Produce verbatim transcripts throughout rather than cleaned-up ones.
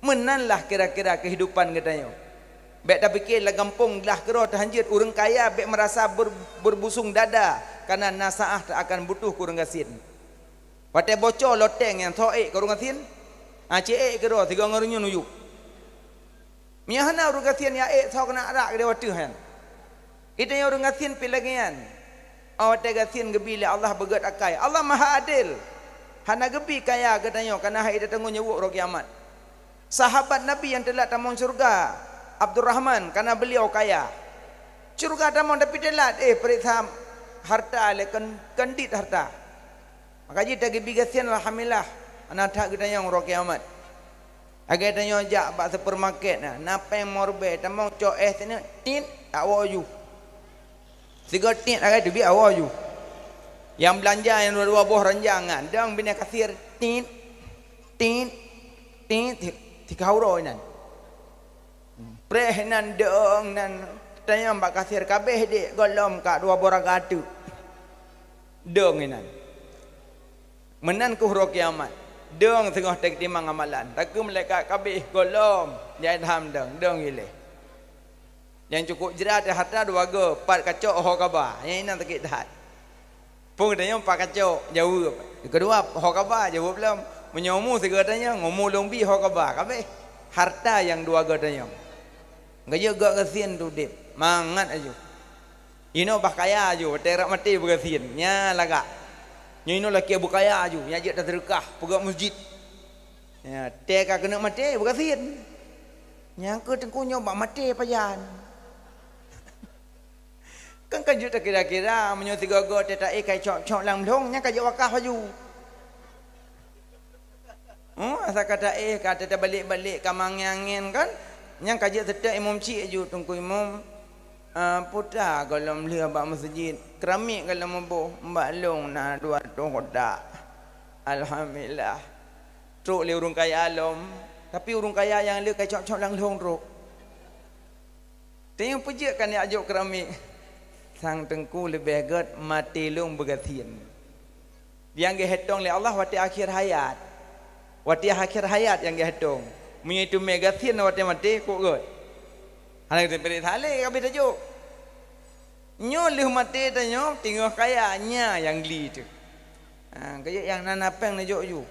Meunan lah kira-kira keuhidupan geutanyoe. Bék tapike lam gampông glah keudroe teuhanjeuet, ureuëng kaya bék meurasa ber-, berbusung dada, kareuna na saát akan butuh keu ureuëng gasien. Watée bocor loteng nyang tho ék keu ureuëng gasien, ha, cit ék keudroe sigoe ngon reunyeun uyueb. Meunyoe hana ureuëng gasien nyang ék, tho keuneuk arak keudroe watée nyan. Geutanyoe ureuëng gasien pih lagée nyan. Óh watée gasien geubi lé Allah beugét akai. Allah maha adil. Hana geubi kaya geutanyoe kareuna hai tateungon nyang wok uroe kiamat. Sahabat Nabi nyang teulat tamong syeuruga, Abdurrahman, kareuna beuliau kaya. Syeuruga tamong tapi teulat, eh, peuriksa harta lé, kon, kon dit harta. Maka jih tageubi gasien, alhamdulillah, hana that geutanyoe uroe kiamat. Lagée tanyoe jak bak supermarket na, na péng meuribée, tamong cok éh sineuk, tit, tawoe ju. Sigoe tit lagée teubiet awoe ju. Nyang beulanja nyang dua-dua boh ranjang nyan, dong binéh kasir, tit, tit, tit, ti-, tiga uroe nan. Preh nan dong nan, tanyong bak kasir, kabéh dék gohlom ka dua boh raga teuk. Dong inan. Meunan keuh uroe kiamat. Dong singoh teutimang amalan. Takheun malaikat kabéh gohlom. Jai tham dong, dong ilée. Nyang cukôp jrat harta dua goe, pat kacok ho kaba. Nyang inan sakét that. Phon geutanyoe pat kacok, jaweueb. Keudua, ho kaba, jaweueb lom. Meunyoe umu sigoe tanyoe, umu lôn bi ho kaba, kabéh. Harta nyang dua goe tanyoe. Geujok gok gasien tu udeb. Mangat aju. Inoe bah kaya aju, watée rab maté beugasien. Nya lagak. Nyoe inoe lakée beukaya aju, nya jeuet taseudeukah, peugah meuseujid. Ya, tée ka keuneuk maté, beugasien. Nyang keu teungku nyoe bak maté pajan. Kan ka jeuet takira-kira, meunyoe sigoe-goe tée taéh ka cok-cok lam lhong, nyan ka jeuet wakaf aju. Oh, asai ka taéh, ka tabalek-balek, ka mangén-angén kan. Nyan ka jeuet seutôt imum cik aju, teungku imum. Ah, puta gohlom lheueh bak meuseujid, keramik gohlom muboh, bak lôn na dua reutôh kotak. Alhamdulillah. Trok lé ureuëng kaya lom, tapi ureuëng kaya nyang le ka cok-cok lam lhong trok. Teungoh peujeuet ka neujak jok keramik. Sang teungku leubeh gét maté lôn beugasien. Nyang geuhitong lé Allah watée akhé hayat. Watée akhé hayat nyang geuhitong. Meunyoe teumé gasien watée maté, kok gét. Hana geuteupeurék saleh ka habéh tajok. Nyoe lheueh maté tanyoe teungoh kaya, nya nyang gli teuh. Ha, kajak nyang na, na péng neujok ju.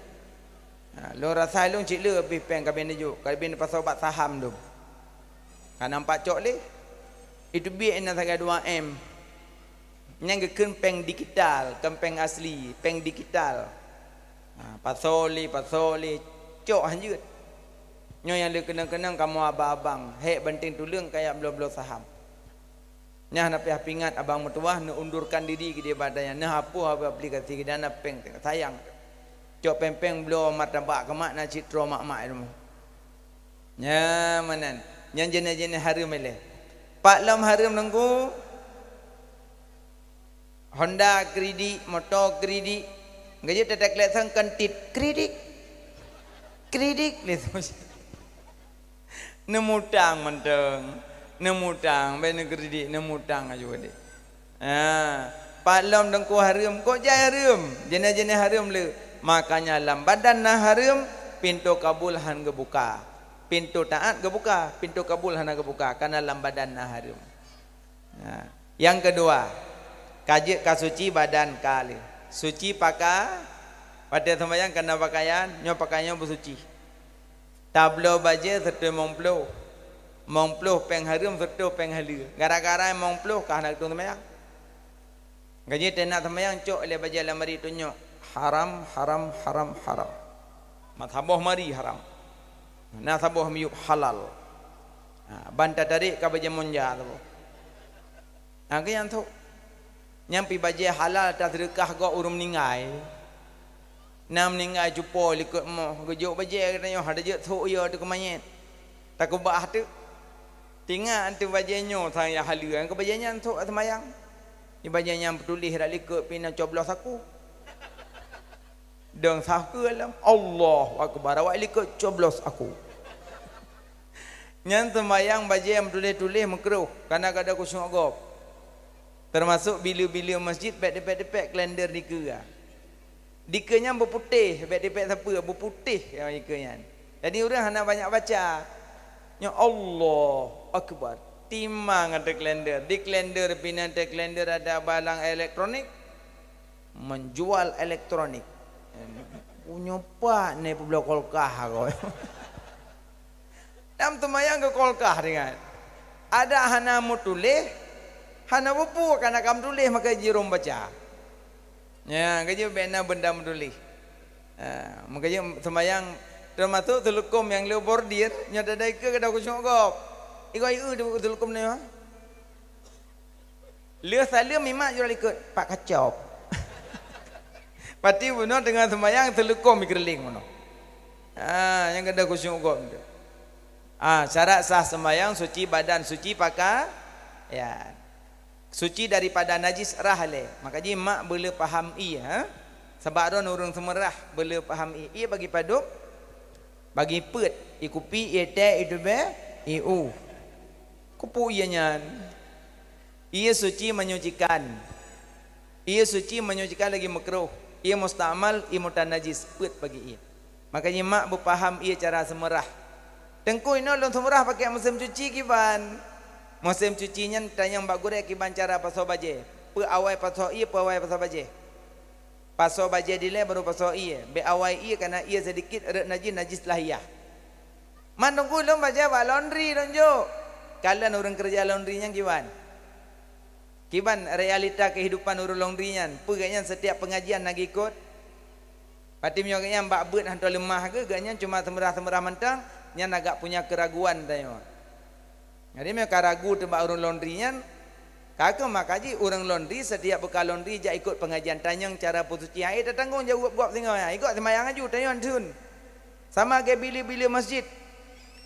Ha, lôn rasa lôn cit le bih péng ka bèk neujok, ka bèk neupasoe bak saham lôn. Ka nampak cok lé. Itu biek inan sagai dua M. Nyang geukheun péng digital, kon péng asli, péng digital. Ha, pasoe lé, pasoe lé, cok hanjeuet. Nyoe nyang lé keunong-keunong kamoe abang-abang, hék banting tuleueng kajak bloe-bloe saham. Nyan hana payah pingat abang meutuwah neuundurkan diri keudéh bak daya, neuhapus aplikasi keudéh hana péng teuka sayang. Cok péng-péng bloe martabak keumak na cit troe mak-mak ilmu. Nyan meunan. Nyan jeunèh-jeunèh hareuem ilèe. Pat lom hareuem Teungku? Honda kredit, moto kredit. Geujeuet teuteuklek sang kentit kredit. Kredit. Neumutang mantong, neumutang, bèk neukredit, neumutang aju deh. Ha, pat lom Teungku hareuem, kok jai hareuem, jeunèh-jeunèh hareuem le. Makanya lam badan na hareuem, pintoe kabul han geubuka. Pintoe taát geubuka, pintoe kabul hana geubuka, karena lam badan na hareuem. Ha. Nyang keudua, ka jeuet ka suci badan ka lheueh. Suci paka-, watèe seumayang ka na pakaian, nyoe pakaian nyoe beusuci. Tabloe bajèe seutôt limong ploh. Limong ploh péng hareuem, seutôt péng haleue. Gara-gara limong ploh ka hana geutueng seumayang. Ka jeuet teunak seumayang cok ilèe bajèe lam ari tunyok. Haram, haram, haram, haram. Meusaboh mari haram. Na saboh miyueb halal. Ha, ban tatarek ka bajèe monja saboh. Ha, keu nyang thok. Nyan pih bajèe halal taseudeukah gob ureueng meuninggai. Na meuninggai cupo likot moh, geujok bajèe geutanyoe hana jeuet thok yo teuk keu manyét. Takubah teuk. Tingat anteuk bajèe nyoe sang nyang haleue, keu bajèe nyan thok seumayang. Di bajèe nyan peutuléh rak likot pih na coblos aku. Dong sah keu lom, Allahu Akbar, awak likot coblos aku. Nyan seumayang bajèe meutuléh-tuléh meukruh, kana kada khusyuk gob. Teumasok bileue-bileue masjid bèk dipèk-dipèk kalender dikeue. Dikeue nyan beuputéh, bèk dipèk sapeue, beuputéh dikeue nyan. Jadi ureuëng hana banyak baca. Nyoe Allahu Akbar. Timang ada kalender. Di kalender pih na ada kalender, ada barang elektronik. Menjual elektronik. Punya pak ni pebloe kulkas aku. Lam seumayang keu kulkas ringat. Adak hana meutuléh, hana bupu kana ka meutuléh maka jirôm baca. Ya, keujeuet bèk na benda meutuléh. Ha, maka jeuet seumayang teumasok teuleukom nyang le bordir, nyoe tadai keu kada khusyuk gob. Igoe-igoe teuleukom nyoe. Lheueh saleuem imak jroh likot, "Pak kacop." Pati bunoe teungoh seumayang teuleukom ikeureuling bunoe. Ah, nyang kada khusyuk gob tu. Ah, syarat sah seumayang suci badan, suci pakaian. Suci daripada najis rhah lé. Maka jih mak beule paham ie, ha? Sabab droen ureuëng seumeurah beule paham ie. Ie bagi padub, bagi peuet, ie kupi, ie teh, ie tubèe, ie u. Kupu ie nyan. Ie suci menyucikan. Ie suci menyucikan lagi makruh. Ie mustamal, ie mutanajis, peuet bagi ie. Maka jih mak beupaham ie cara seumeurah. Teungku, inoe lôn seumeurah pakai musém cuci kiban. Musém cuci nyan tanyong bak gurèe kiban cara pasoe bajèe. Peu awai pasoe ie, peu awai pasoe bajèe. Pasoe bajèe dilèe baru pasoe ie. Bèk awai ie, kana ie sedikit rhot najis, najis lahiyah. Man Teungku, lôn bajèe bak laundry lôn jok. Kalon ureuëng keureuja laundry nyan kiban. Kiban realita kehidupan ureuëng laundry nyan. Peue geuh nyan setiap pengajian na geuikot. Pati meunyoe geuh nyan bak beuet hantom leumah geuh, geuh nyan cuma seumeurah-seumeurah mantong, nyan agak punya keraguan tanyoe. Jadi meunyoe ka ragu teuh bak ureuëng laundry nyan, ka keuh maka jih ureuëng laundry setiap buka laundry jak ikot pengajian tanyong cara peusuci. Hai, tatanggong jaweueb gob singoh nyan. Ikot seumayang aju tanyoe theun. Sama lagèe bili-bili masjid.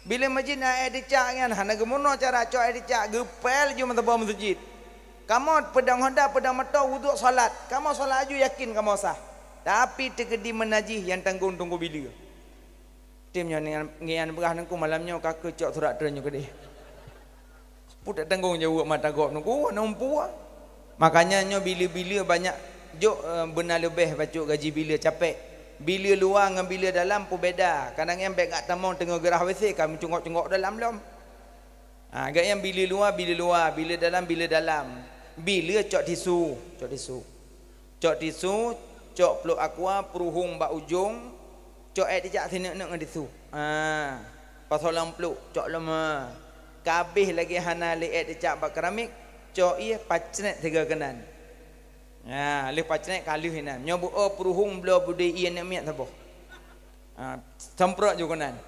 Bili masjid na air teucak nyan, hana geumeunoe cara cok air teucak, geupèl ju meusaboh meuseujid. Kamoe peudong honda, peudong moto, wudhu salat. Kamoe salat aju yakin kamoe sah. Tapi teukeudi meunajih nyang tanggong Teungku bili. Tem nyoe ngian, ngian peugah Teungku malam nyoe ka keuh cok surat treun nyoe keudeh. Peue tatanggong jaweueb mata gob Teungku, na umpua. Makanya nyoe bili-bili banyak jok, eh, beuna leubeh bacut gaji bili capek. Bili luwa ngon bili dalam peubeda. Kadang nyan bèk gak tamong teungoh geurhah W C ka meucungok-cungok dalam lom. Ha, gak nyan bili luwa, bili luwa, bili dalam, bili dalam. Bili cok tisu, cok tisu. Cok tisu, cok pluek aqua, peuruhong bak ujong, cok èk teucak sineuk-neuk ngon tisu. Ha, pasoe lam pluek, cok lom, ha. Ka abéh lagèe hana lé èk teucak bak keramik, cok ie pacrét sigoe keunan. Ha, lheueh pacrét ka lheueh inan. Nyoe beu-o peuruhong bloe beudé ie neuk miet saboh. Ha, semprot ju keunan.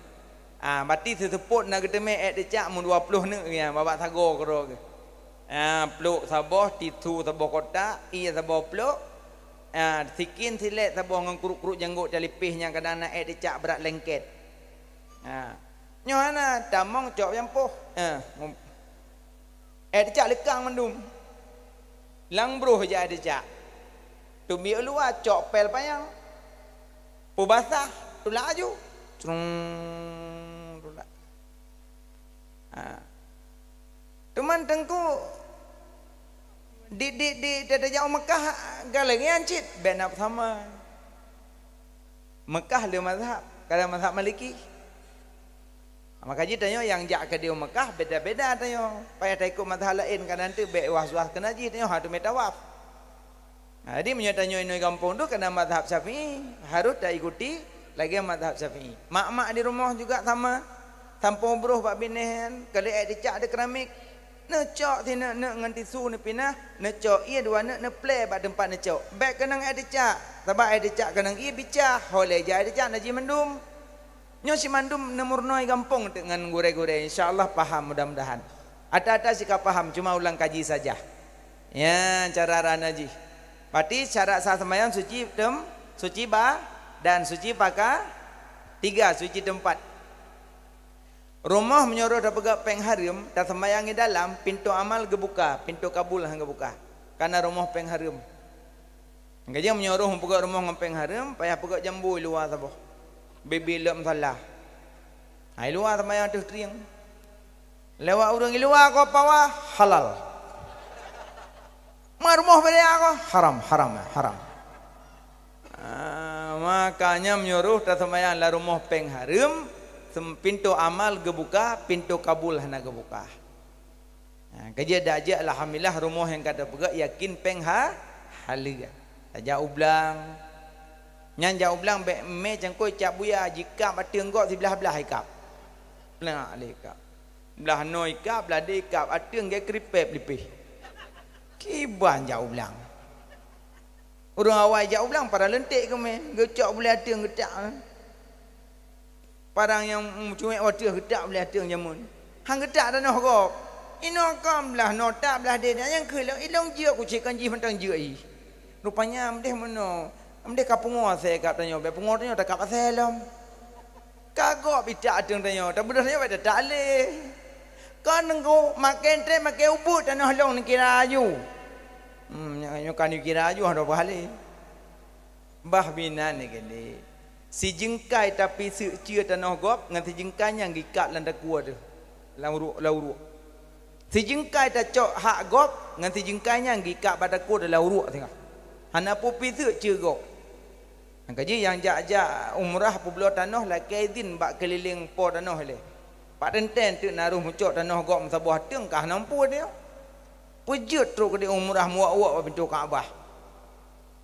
Ha, bati seuseupôt na geuteumé èk teucak meudua ploh neuk nyan, babah sagoe keudroe geuh. Ha, pluek saboh, tisu saboh kotak, ie saboh pluek. Ha, sikin silét saboh ngon kruet-kruet janggôt calipéh nyang kadang na èk teucak brat lengket. Ha. Nyoe hana, tamong cok nyang poh. Ha, ngum-, Èk teucak leukang mandum. Lam broh jak èk teucak. Teubiet luwa cok pèl panyang. Peubasah, tulak aju. Crung, tulak. Ha. Teuma Teungku, di, di, di, di, di, di, di Meukah, galeng nyan cit, bèk na sama. Meukah le mazhab, kadang mazhab Maliki. Maka jih tanyoe nyang jak keudéh u Meukah beda-beda tanyoe. Payah taikot mazhab laén, kadang teuk bèk was-was keunan jih tanyoe hana teumé tawaf. Nah, jadi meunyoe tanyoe inoe gampông tu keunan mazhab Syafi'i, harôh taikuti lagèe mazhab Syafi'i. Mak-mak di rumoh juga sama. Sampoe broh bak binéh nyan, ka lheueh èk teucak di keramik. Neucok sineuk-neuk ngon tisu neupinah, neucok ie dua neuk neuplè bak teumpat neucok. Bèk keunong èk teucak, sabab èk teucak keunong ie bicah, ho lé jak èk teucak najih mandum. Nyoe simandum neumeurunoe gampông teuk ngon gurèe-gurèe, insya Allah paham mudah-mudahan. Ata-ata si ka paham, cuma ulang kaji saja. Ya, cara rana jih. Pati syarat sah seumayang suci tem-, suci ba-, dan suci paka-, tiga, suci teumpat. Rumoh meunyoe roh tapeugah péng hareuem, taseumayang di dalam, pintoe amal geubuka, pintoe kabul han geubuka. Kana rumoh péng hareuem. Keujeueng meunyoe roh meupeugöt rumoh ngon péng hareuem, payah peugöt jambo i luwa saboh. Bibi lom salah. Hai luwa seumayang teuh trieng. Lewat ureueng i luwa ko pawa, halal. Ma rumoh beda ko, haram, haram, haram. Ah, makanya meunyoe roh taseumayang lam rumoh péng hareuem, Sem-, pintoe amal geubuka, pintoe kabul hana geubuka. Ha, ka jeuet dak jeuet, alhamdulillah, rumoh nyang ka teupeugöt yakin péng ha-, haleue. Tajak u blang. Nyan jak u blang bèk mé cangkôi cap buya, jikab ateueng gob siblah-blah ikab. Blah lé ikab. Blah noe ikab, blah deh ikab, ateueng gèt keuripèp lipéh. Kiban jak u blang. Ureueng awai jak u blang, parang leuntek keumè, geucok bulèe ateueng geutak. Parang nyang meucuek watèe geutak bulèe ateueng jameun. Han geutak tanoh gob. Inoe kon blah noe tak blah deh, nyang keu ilong, ilong jeuet kucék kon jih mantong jeuet jih. Rupanya mdeh meunoe, mdeh ka pungo asèe kab tanyoe, bèk pungo tanyoe takab asèe lom. Ka gob itak ateueng tanyoe, tabeudôh tanyoe bèk tatak lé. Kon nunggu makai trép makai ubeuet tanoh lông neukira aju. Hmm, nyoe, nyoe ka neukira aju, adoh bah lé. Bah binan nyan keudéh. Sijeungkai tapiseuk ceue tanoh gob ngon sijeungkai nyan geukab lam takue teuh, lam uruek, lam uruek. Sijeungkai tacok hak gob ngon sijeungkai nyan geukab bak takue teuh lam uruek singoh. Hana peue piseuk ceue gob. Nyang ka jih nyang jak-jak umrah peubloe tanoh lakèe idhin bak keulileng po tanoh ilèe. Bak teuntèe teuk na roh meucok tanoh gob meusaboh ateueng ka hana muphom dia. Peujeuet trok keudéh umrah meuwak-wak bak pintoe Ka'bah.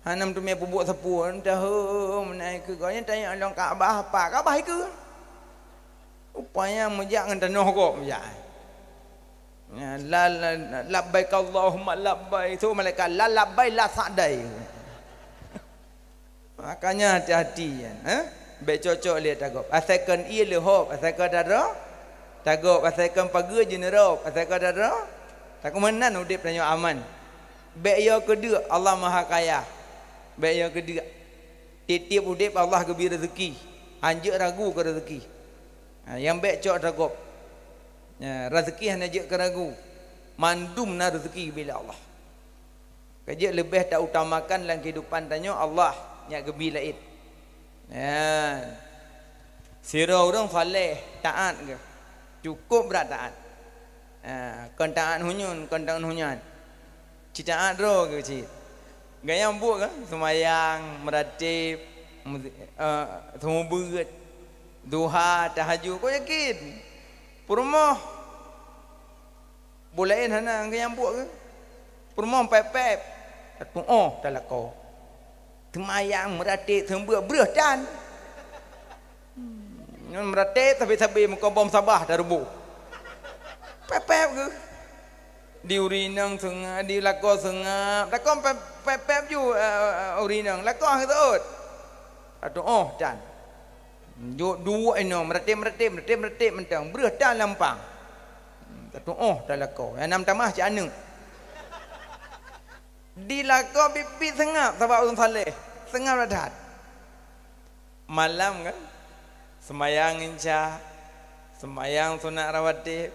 Hana meuteumé peubuet sapeue, entah, heuh, meunan keu gob nyan tanyong lom Ka'bah, apa Ka'bah ikeu? Rupanya meujak ngon tanoh gob meujak. Ya, la, la, la, labbaik Allahumma labbaik. Tu malaikat, la labbaik, la sa'daik. Makanya hati-hati nyan, eh? Bèk cocok lé tagob. Asai kon ié leuhob, asai kon tadroe tagob, asai kon pageue jeuneurôb, asai kon tadroe tagob. Meunan udép tanyoe aman. Bèk yo keudeuk, Allah Maha Kaya. Bèk yo keudeuk. Tiep-tiep udép Allah geubri rezeki. Hanjeuet ragu keu rezeki. Ha, nyang bèk cok tagob. Ya, rezeki hana jeuet keu ragu. Mandum na rezeki bila Allah. Ka jeuet leubeh tautamakan lam keuhidupan tanyoe Allah, nyak geubi laén. Nyan. Sidroe ureueng saleh, taát geuh. Cukôp brat taát. Ha, kon taát hunyun, kon taát hunyan. Ci taát droe geuh cit. Gaya buet kan? Seumayang, meuratéb, mu-, eh, seumeubeuet, duha, tahajud. Kok yakin? Peurumoh. Boh laén hana nyang buet keuh. Peurumoh pép-pép, tatu'oh talakoe. Seumayang, meuratéb, seumeubeuet, breuh tan. Nyan meuratéb sabe-sabe meukoh bom sabah taruboh. Pép-pép keuh. Di ureueng inong seungab, di lakoe seungab. Lakoe pép-, pép-pép ju, eh, eh, ureueng inong. Lakoe han seuôt. Tatu'oh tan. Jok duek inoe, meuratéb-meuratéb, meuratéb-meuratéb mantong. Breuh tan lampang. Hmm, tatu'oh talakoe. Nyang nam tamah cit aneuk. Di lakoe biet-biet seungab sabab ureueng saleh. Seungab that-that. Malam kan? Seumayang insya, seumayang sunat rawatib,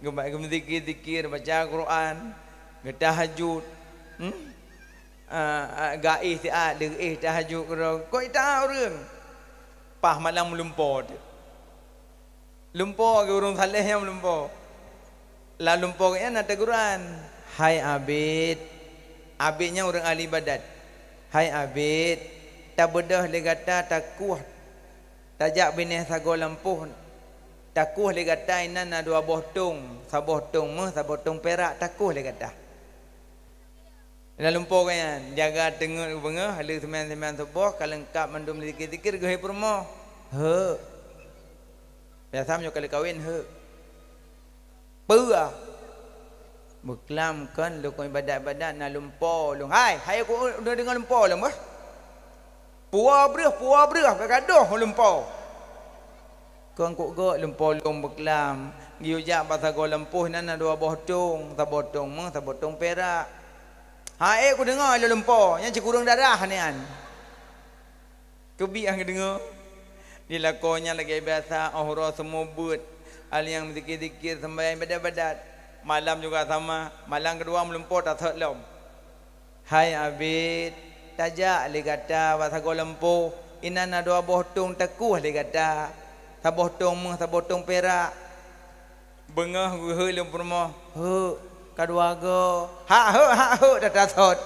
geuba-, geumeuzikir-zikir, baca Quran, geutahajud. Hmm? Ah, ah, gaéh siat, deuh éh tahajud keudroe. Kok ita ureueng? Paih malam meulumpo teuk. Lumpo keu ureueng saleh nyang meulumpo. Lam lumpo geuh nyan na teuguran, "Hai Abid." Abid nyan ureueng ahli ibadat. "Hai Abid, tabeudôh lé gata takueh, tajak binéh sagoe lampôh, takueh lé gata inan na dua boh tông, saboh tông méuh, saboh tông pirak, takueh lé gata." Lam lumpo geuh nyan, jaga teungeut beungoh, lheueh seumayang-seumayang suboh, ka leungkap mandum zikir-zikir, geuhôi peurumoh. Heuek. Biasa meunyoe ka lheueh kawen, heuek. Peue? Beuklam kon lôn ibadat-ibadat na lumpo lôn. Hai, hai ku deungoe lumpo lôn beuh. Puwoe breuh, puwoe breuh, bèk gadôh lumpo. Kon kok gèt lumpo lôn beuklam, geuyue jak bak sagoe lampôh nan na dua boh tông, saboh tông méuh, saboh tông pirak. Ha ék kudeungoe lôn lumpo, nyan sikureueng darah nyan. Keubiet han geudeungoe. Di lakoe nyan lagèe biasa, 'oh uroe seumeubeuet, alèh nyang meuzikir-zikir, seumbahyang ibadat-ibadat. Malam juga sama, malam keudua meulumpo tasot lom. Hai Abid, tajak lé gata bak sagoe lampôh, inan na dua boh tông takueh lé gata, saboh tông méuh, saboh tông pirak. Beungoh geuhôi lôn peurumoh, heuek, ka dua goe. Hak heuek, hak heuek, tatasot.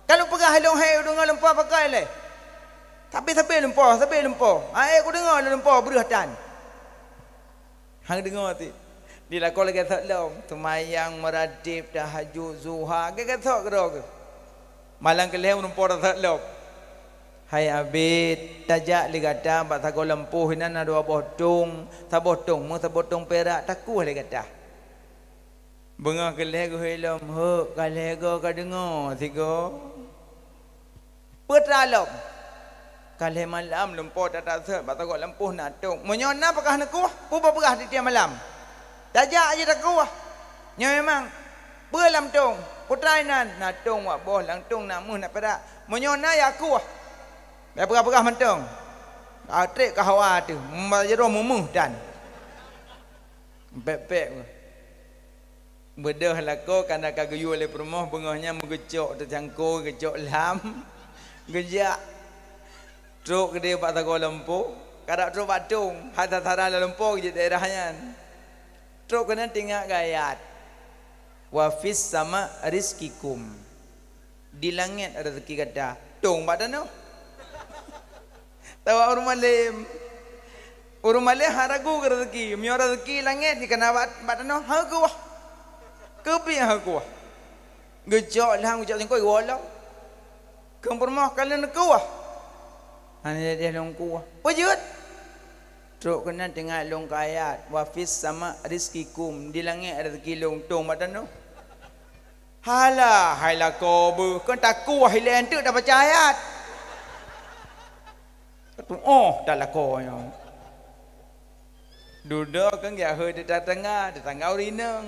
Ka lôn peugah lôn hai deungoe lumpo pakon lé. Tapi sabe lumpoe, sabe lumpoe. Hai, kudeungoe lé lumpoe breuh tan. Hang deungoe ti. Di lakoe lagèe sot lom, seumayang, meuratib, tahajud, zuha, lagèe sot keudroe keuh. Malam keu lhèe lumpoe sot lom. Hai abit, tajak lé gata bak sagoe lampôh inan na dua boh tông, saboh tông meuh, saboh tông pirak, takueh lé gata. Beungoh keu lhèe geuhôi lom, "Hok, ka lhèe goe ka deungoe sigoe." Peue teuma lom? Ka lhèe malam lumpoe tata sot bak sagoe lampôh na tông. Meunyoe na pakon neukueh, peue peugah di tiep malam? Tajak jih takueh. Nyoe memang peue lam tông? Peue teuma nan? Na tông wak boh, lam tông na meuh na pirak. Meunyoe na ya kueh. Bèk peugah-peugah mantong. Ka trép ka hawa teuh, jaroe meumeuh tan. Pèk-pèk. Beudôh lakoe kana ka geuyue lé peurumoh, beungoh nyan meugeucok teucangko, geucok lam, geujak. Trok keudéh bak sagoe lampôh, ka trok bak tông, hai sasaran lam lampôh jeuet daerah nyan. Trok keunan teuingat geuayat, "Wa fis sama rizqikum." Di langét rezeki gata, tông bak tanoh. Tawa ureueng malém. Ureueng malém hana ragu keu rezeki. Meunyoe rezeki langét jih kana bak, bak tanoh, hana kueh. Keubiet hana kueh. Geucok lam, geucok singkoi, geuwoe lom. Keu peurumoh ka lheueh neukueh. Hana jadeh lôn kueh. Peue jeuet? Trok keunan teuingat lôn keu ayat, "Wa fis sama rizqikum." Di langét rezeki lôn, tông bak tanoh. Halah, hai lakoe beuh, kon takueh ilèe eunteuk tabaca ayat. Tuoh that lakoe nyoe. Dudoe keu geujak hôi di tatangga, tatangga ureueng inong.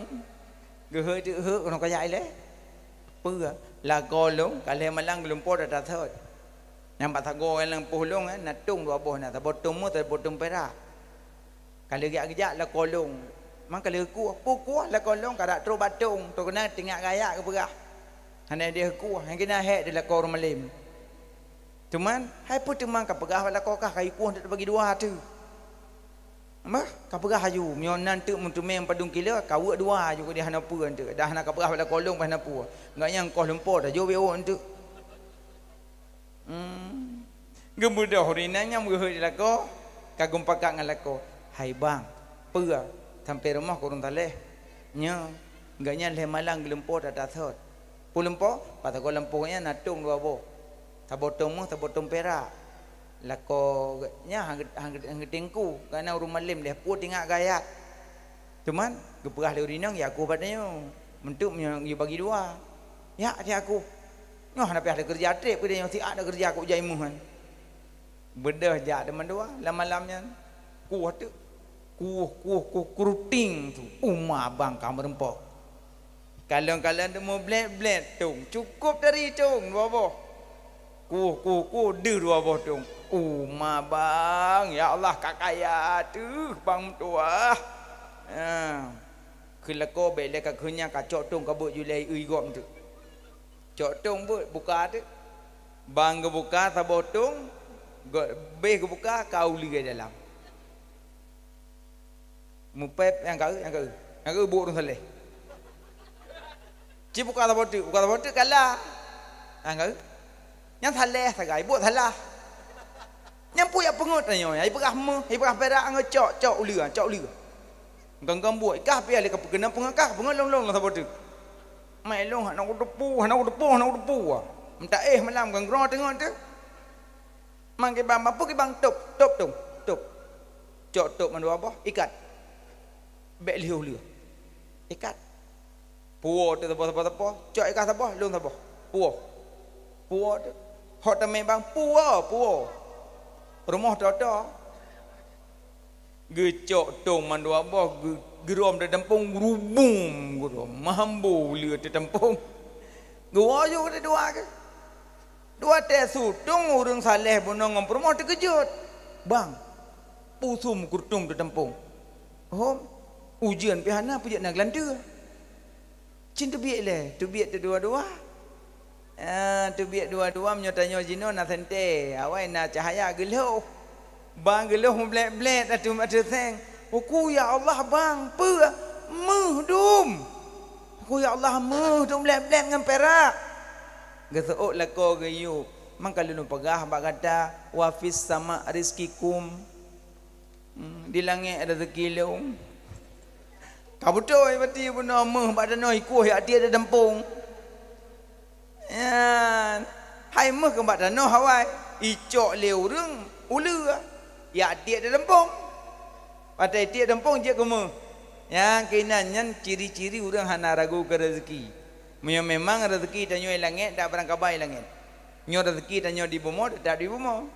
Geuhôi teuk hôi keunoe kajak ilèe. Peue? Lakoe lôn ka lhèe malam geulumpoe tata sot. Nyang bak sagoe lam lampôh lôn, eh, na tông dua boh na, saboh tông meuh, saboh tông pirak. Ka lheueh geujak-geujak lakoe lôn. Man ka lheueh kueh, peue kueh lakoe lôn ka trok bak tông, trok keunan teuingat geuayat geupeugah. Hana jadeh kueh, nyang keunan hék di lakoe ureueng malém. Teuma, hai peue teuma ka peugah bak lakoe kah, ka ikueh eunteuk teubagi dua teuh. Bah, ka peugah laju, meunyoe na eunteuk meuteumé padum kilo, ka weuek dua laju, keudeh hana peue eunteuk. Dah na ka peugah bak lakoe lôn, bah hana peue. Enggak nyan koh lumpoe, tajok bak weuek eunteuk. Hmm. Geubeudôh ureueng inong nyan geuhôi di lakoe, ka geumupakat ngon lakoe, "Hai bang, peue sampoe rumoh keu ureueng saleh? Nyoe, gobnyan lhèe malam geulumpoe tata sot." Peue lumpoe? Bak sagoe lampôh nyan na tông dua boh. Saboh tông meuh, saboh tông pirak. Lakoe gobnyan han geu-, han geu-, han geuteungku, gobnyan ureueng malém lé peue teuingat geuayat. Teuma geupeugah lé ureueng inong, "Ya kueh bak tanyoe. Meunteuk meunyoe geubagi dua." "Ya, ya kueh." Nyoe hana payah lé keureuja trép, peue nyoe siat na keureuja keu ujai meuh nyan. Beudôh jak teuma dua lam malam nyan. Kueh teuk. Kueh, kueh, kueh, kruting tu. Uma bang ka meureumpok. Kalon-kalon teuma blét-blét tông. Cukôp tari tông dua boh. Kueh, kueh, kueh, deuh dua boh tông. Uma bang, ya Allah, ka kaya teuh bang meutuah. Ha. Keu lakoe bèk lé ka keuh nyan ka cok tông ka beuet julai ui gob teuk. Cok tông beuet, buka teuk. Bang geubuka saboh tông, gobnyan geubuka ka u leueh dalam. Meupép nyang ka eu, nyang ka eu. Nyang ka eu buet ureueng saleh. Ci buka saboh teuk, buka saboh teuk kala. Nyang ka eu. Nyang saleh sagai, buet salah. Nyang peue jak peungeut tanyoe, jak peugah meuh, jak peugah pirak, anggô cok, cok u leueh, cok u leueh. Gam-gam buet, kah piah lé ka peukeunan peungeut kah, peungeut lôn-lôn lam saboh teuk. Mai lôn hana kuteupeu, hana kuteupeu, hana kuteupeu. Meuta éh malam gam groe teungoh teuh. Man kibang, mampu kibang tôp, tôp tông, tôp. Cok tôp mandua boh, ikat. Bèk lheueh u leueh. Ikat. Puwoe teuh saboh, saboh, saboh. Cok ikat saboh, lôn saboh. Puwoe. Puwoe teuh. Hok teumé bang, puwoe, puwoe. Rumoh toe-toe. Geucok tông mandua boh, geu-, geurom teuh tampông, geurubum, geurom. Mambo le teuh tampông. Geuwoe ju keu dua keuh. Dua teuh su tông ureueng saleh bunoe ngon peurumoh teukeujot. "Bang, peue su meukeurutông teuh tampông?" "Hom, ujeuen pih hana, peue jeuet na geulanteue." Cit teubiet lé, teubiet teuh dua-dua. Ah, teubiet dua-dua, meunyoe tanyoe jinoe na sentée, awai na cahya geulhôh. Bang geulhôh meublét-blét ateueh, ateueh seng. "Ku ya Allah, bang, peue?" "Meuh dum." "Ku ya Allah, meuh dum blét-blét ngon pirak." Geuseuôt lakoe geuyue. Maka lôn peugah bak gata, "Wa fis sama rizqikum." Hmm, di langét rezeki lôn. Ka beutôi berarti bunoe meuh bak tanoh ikoh jak tiek di dampông. Ya, hai meuh keu bak tanoh awai, icok lé ureuëng uleue, jak tiek di dampông. Watée tiek dampông jeuet keu meuh. Nyang keunan nyan ciri-ciri ureuëng hana ragu keu rezeki. Meunyoe memang rezeki tanyoe i langét, dak barangkabai i langét. Nyoe rezeki tanyoe di bumoe, teutap di bumoe.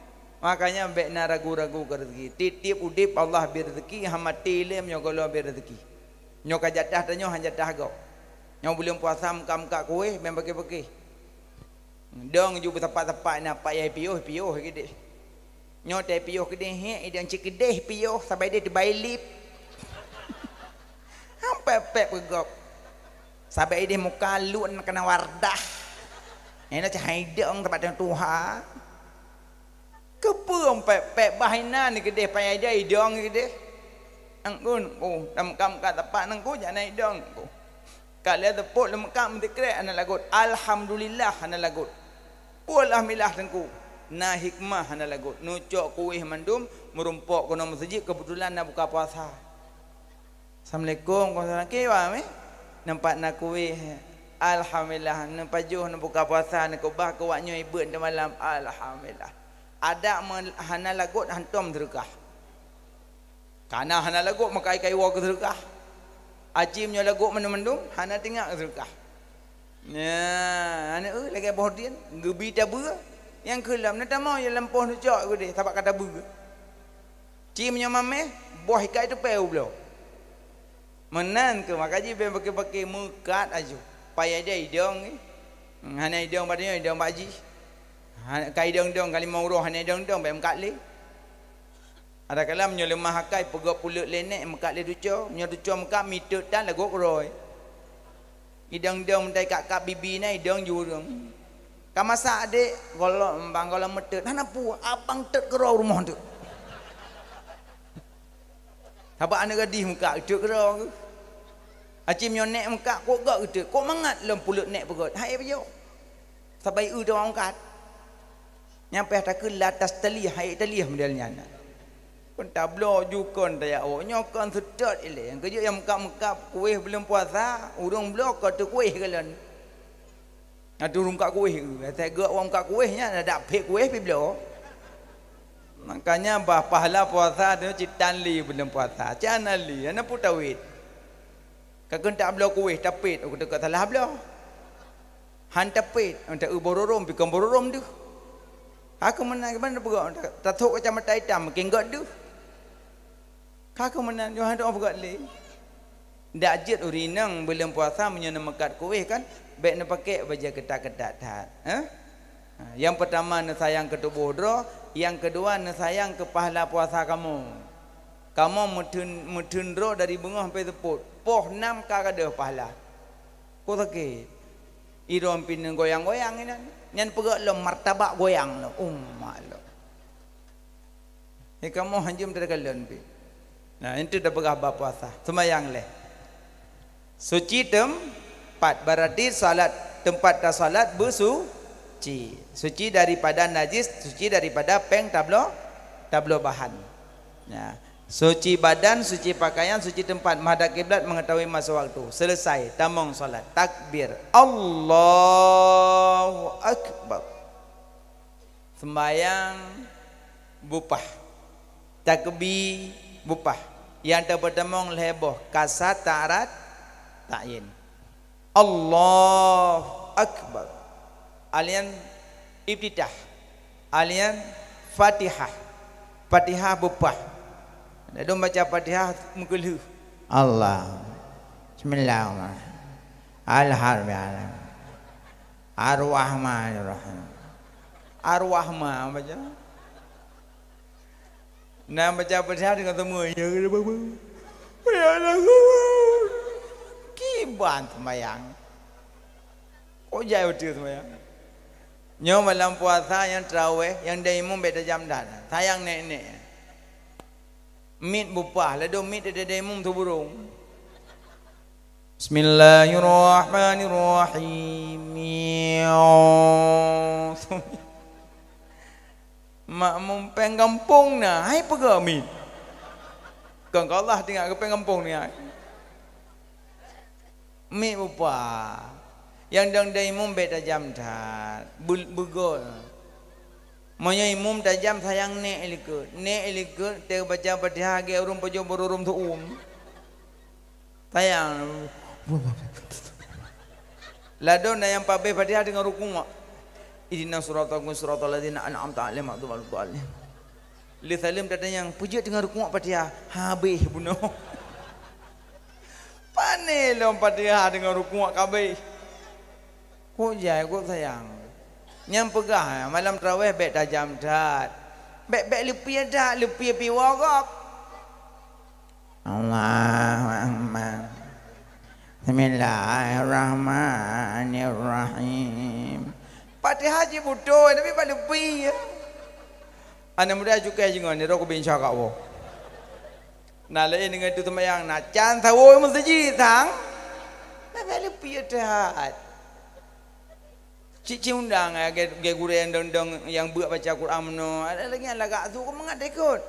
Makanya bék na ragu-ragu keu rezeki. Tiep-tiep udeb Allah bri rezeki, hana maté lé meunyoe gohlom bri rezeki. Nyoe ka jatah tanyoe, hana jatah gob. Nyoe buleuen puasa meukat-meukat kuéh, bék paké-paké. Dong ju beusapat-sapat na, pat yai piôh, piôh keudeh. Nyoe teuh piôh keudeh, hék, idong cit keudeh piôh, sabai ideh teubai lip. Sampai pek peugop. Sabai ideh muka lun keunan Wardah. Nyoe cahai idong sabat tuha. Keupeue pek-pek bah inan keudeh, payah idong keudeh. Angkun, oh, tam kam ka tapak nangku jak na idong ku. Ka lheueh teupot leumeukam meusikrek hana lagot. Alhamdulillah hana lagot. Peue alhamdulillah teungku? Na hikmah hana lagot. Neucok kuéh mandum meurumpok keunoe meuseujid, keubeutulan na buka puasa. Assalamualaikum, waalaikumsalam. Kiban meh? Nampak na kuéh. Alhamdulillah, neupajoh neubuka puasa, neukeubah keu wak nyoe ibeut teumalam. Alhamdulillah. Adak meu-, hana lagot hantom seudeukah. Kana hana lagot meukai-kai woe keu seudeukah. Aci meunyoe lagot mandum-mandum, hana tingak keu seudeukah. Nyan, aneuk, eh, lagée boh dien, geubi tabeue, nyang keulam na tamong ya lampôh neucok keudeh, sabab ka tabeue. Ci meunyoe mameh, boh ikat teupée u bloe. Meunan keuh, maka jih bék paké-paké meukat aju. Payah idong, eh. Hana idong bak nyoe, idong bak jih. Ha, ka idong-dong, ka limong uroe hana idong-dong, bék meukat lé. Ada kalam nyoe leumah akai peugöt puleuet lé nèk meukat lé tuco, nyoe tuco meukat mitot tan lagot keudroe. Idong-dong meutai kak-kak bibi na idong jureueng. Ka masak adek, gohlom bang gohlom meutot, hana peue, abang tot keudroe rumoh teuk. Sabab aneuk gadih meukat tot keudroe. Aci nyoe nèk meukat kok göt tot, kok mangat lom puleuet nèk peugöt, hai peujok. Sabai eu teuma meukat. Nyang payah takheun la tastalih, hai talih model nyan. Kon tabloe ju kon tajak awak nyoe kon seutôt ilée. Nyang keujeuet nyang meukat-meukat kuéh buleuen puasa, ureuëng bloe ka teukuéh kalon. Ateueh ureuëng meukat kuéh, asai geuh awak meukat kuéh nyan, adak phek kuéh pih bloe. Makanya bah pahala puasa tu cit tan li buleuen puasa. Cit hana li, hana peue tawét. Ka kheun tabloe kuéh, tapét, oh, teuka salah bloe. Han tapét, anta eu bororôm, pi kon bororôm deuh. Ka keuh meunan, keuban peugah, ta-, tathok kacamata itam, mungken göt deuh. Ka keuh meunan, nyoe hana peugah lé. Dak jeuet ureuëng inong buleuen puasa meunyoe neumeukat kuéh kan, bék neupakèk bajée keutat-keutat that, eh? Ha, nyang peurtama neusayang keu tuboh droe, nyang keudua neusayang keu pahala puasa kamoe. Kamoe meutheun, meutheun droe dari beungoh sampai seupôt, poh nam ka gadôh pahala. Ko sakét. Idong pih neugoyang-goyang inan. Nyan peugöt lom martabak goyang lom. Umat lom. Ni kamoe hanjeuem teukalon pih. Nah, itu dah peugah bab puasa. Seumayang lé. Suci teumpat, berarti salat, teumpat tasalat beusuci. Suci daripada najis, suci daripada péng tabloe, tabloe bahan. Ya. Suci badan, suci pakaian, suci teumpat, menghadap kiblat, mengetahui masa waktu. Selesai, tamong salat. Takbir. Allahu Akbar. Sembayang bupah. Takbir bupah. Nyang teupeutamong lhée boh kasat, ta'rad, ta'yin. Allahu Akbar. Alian iftitah. Alian Fatihah. Fatihah bupah. Ladôm baca Fatihah meukeulheueh. Allah. Bismillahirrahmanirrahim. Alhamdulillah. Ar-Rahmanirrahim. Ar-Rahman baca. Nah, baca Fatihah deungon semua. Ya Allah. Kiban sembahyang. Kok jai beutôi sembahyang? Nyoe malam puasa nyang tarawih, nyang dai imum bék tajam that. Sayang nèk-nèk. Miet bupah, ladôm miet dai imum teuburông. Bismillahirrahmanirrahim. Makmum péng gampông na, hai peugah miet. Kon keu Allah tinggai keu péng gampông tinggai. Miet bupa. Nyang dong-dong imum bék tajam that. Beu-, beugol. Meunyoe imum tajam sayang nék likot. Nék likot, teubaca Fatihah lagée ureuëng pajoh beururôm seu-uem. Sayang. Ladôm na nyang pabéh Fatihah deungon rukuk. Ihdinas siratal mustaqim, siratal ladzina an'amta 'alaihim ghairil maghdubi 'alaihim waladdallin. Lé saleuem tatanyong, peue jeuet deungon rukuk Fatihah? Habéh bunoe. Pané lom Fatihah deungon rukuk ka habéh. Kok jai, kok sayang. Nyang peugah, malam tarawéh bék tajam that. Bék, bék leupie that, leupie piwoe gob. Allahu Akbar. Bismillahirrahmanirrahim. Fatihah jih beutôi, tapi bak leupie. Aneuk muda cukai jih ngon, nyoe ku bin sya ka woe. Na laén deungon tu seumayang, na can sawoe meuseujid sang. Bék, bék leupie that. Cit-cit undang, eh, gé, gé gurée nyang dong-dong nyang beuet baca Quran meunoe. Ada lagi nyang lagak su, keu mangat ikot.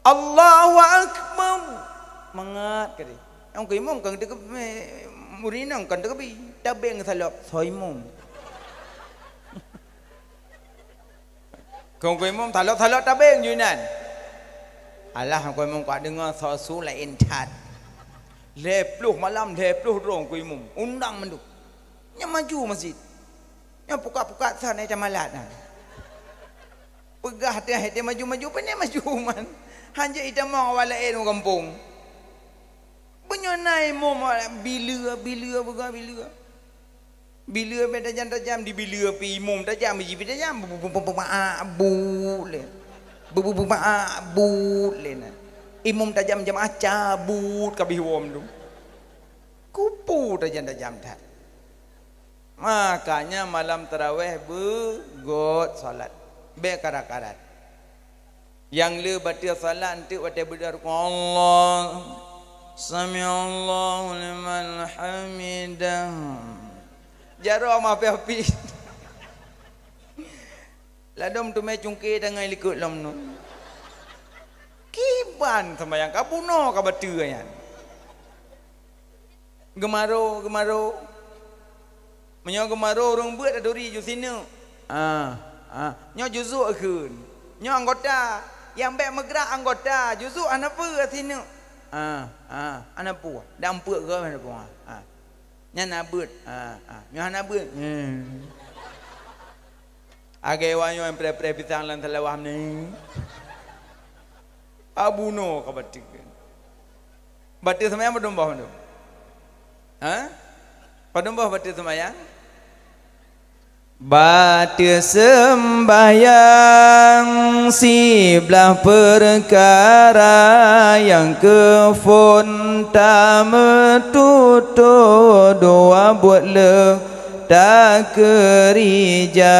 Allahu Akbar. Mangat keu deh. Nyang keu imum kan teukebi, murit nang kan teukebi. Tabeng salop, soe imum. Keu, keu imum salop-salop tabeng ju inan. Alah, keu imum ka deungoe soe su laén that. Lhée ploh malam, lhée ploh droe keu imum. Undang mandum. Nyan maju masjid. Nyan pukat-pukat sa na ita malat nyan. Peugah teuh ita maju-maju, pane maju man. Hanjeuet ita mong awak laén u gampông. Beunyoe na imum bileu, bileu, peugah bileu. Bileu bèk tajam-tajam, dibileu pih imum tajam, biji pih tajam. Bu, bu, bu, bu, bu, a, bu, lé. Bu, bu, bu, bu, a, bu, lé na. Imum tajam jamaah cabut kabéh wom tu. Kupu tajam-tajam that. Makanya malam tarawéh beugot salat. Bèk karat-karat. Nyang le bateue salat enteuk watèe beudôh rukuk, Allah, sami'allahu liman hamidah. Jaroe meuapi-api. Ladôm teumé cungké tangai likot lom nyoe. Kiban seumayang ka bunoe ka bateue nyan. Geumaro, geumaro. Meunyoe geumaro ureueng beuet taturi ju sineuk. Ah, ah. Nyoe juzuk kheun. Nyoe anggota. Nyang bèk meugrak anggota. Juzuk hana peue sineuk. Ah, ah. Hana peue. Dan peuet goe hana peue. Ah. Nyan na beuet. Ah, ah. Nyoe hana beuet. Hmm. Agé wa nyoe pré-pré pisang lam salawah ni. Abunoe ka bateue. Bateue seumayang padum boh mandum? Ha? Padum boh bateue seumayang? Bateue seumbahyang siblah peukara nyang keu phon tameututoe dua buet leuh takeurija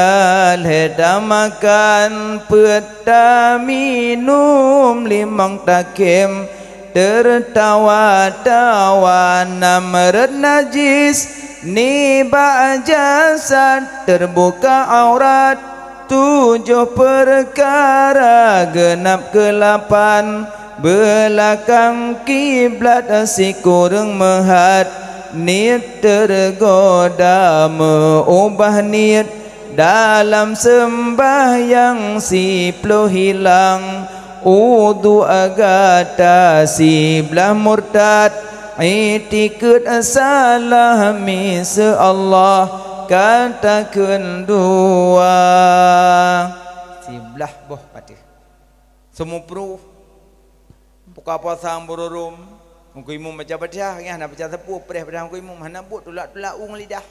lhèe tamakan peuet taminum limong takém. Teurtawa-tawa nam rot najis nibak jasad, teurbuka aurat tujoh peukara, geunab keulapan beulakang kiblat, sikureueng meuhat niet teurgoda, meuubah niet dalam seumbahyang, siploh hilang udhu gata, siblah murtad, itikeuet salah, miseue Allah ka takheun dua. Siblah boh patéh. Seumupruh buka puasa beururôm, meukeumong baca Fatihah, nyan hana baca sapeue, preh Fatihah meukeumong, hana buet tulak-tulak u ngon lidah.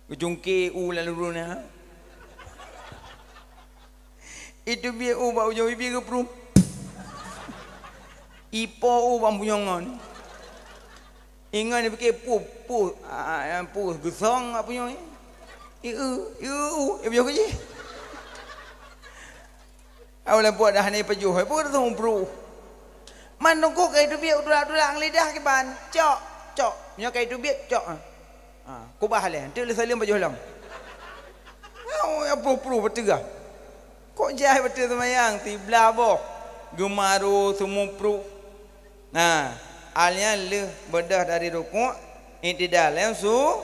Geucungké u lam lurôn nyan. Iteubiet u bak ujong bibie geupruem. Ipo u bak punyueng ngon. Ingat dipike pu, pu, a, a, pu geusong bak punyueng. Ieu, ieu, u, ieu punyueng keu jih. Awai lé buet dah ni pajoh, eh, peue keuh teupruh. Man teungku ka iteubiet u tulak-tulak ngon lidah kiban. Cok, cok. Nyoe ka iteubiet, cok. Ha. Ha, kubah lé. Enteuk lé saleuem pajoh lom. Nyang pruh-pruh beuteugah. Kok jai beutôi seumayang siblah boh, geumaro seumupruh. Nah, al nyan lheueh beudôh dari rukuk, i'tidal, nyang su-,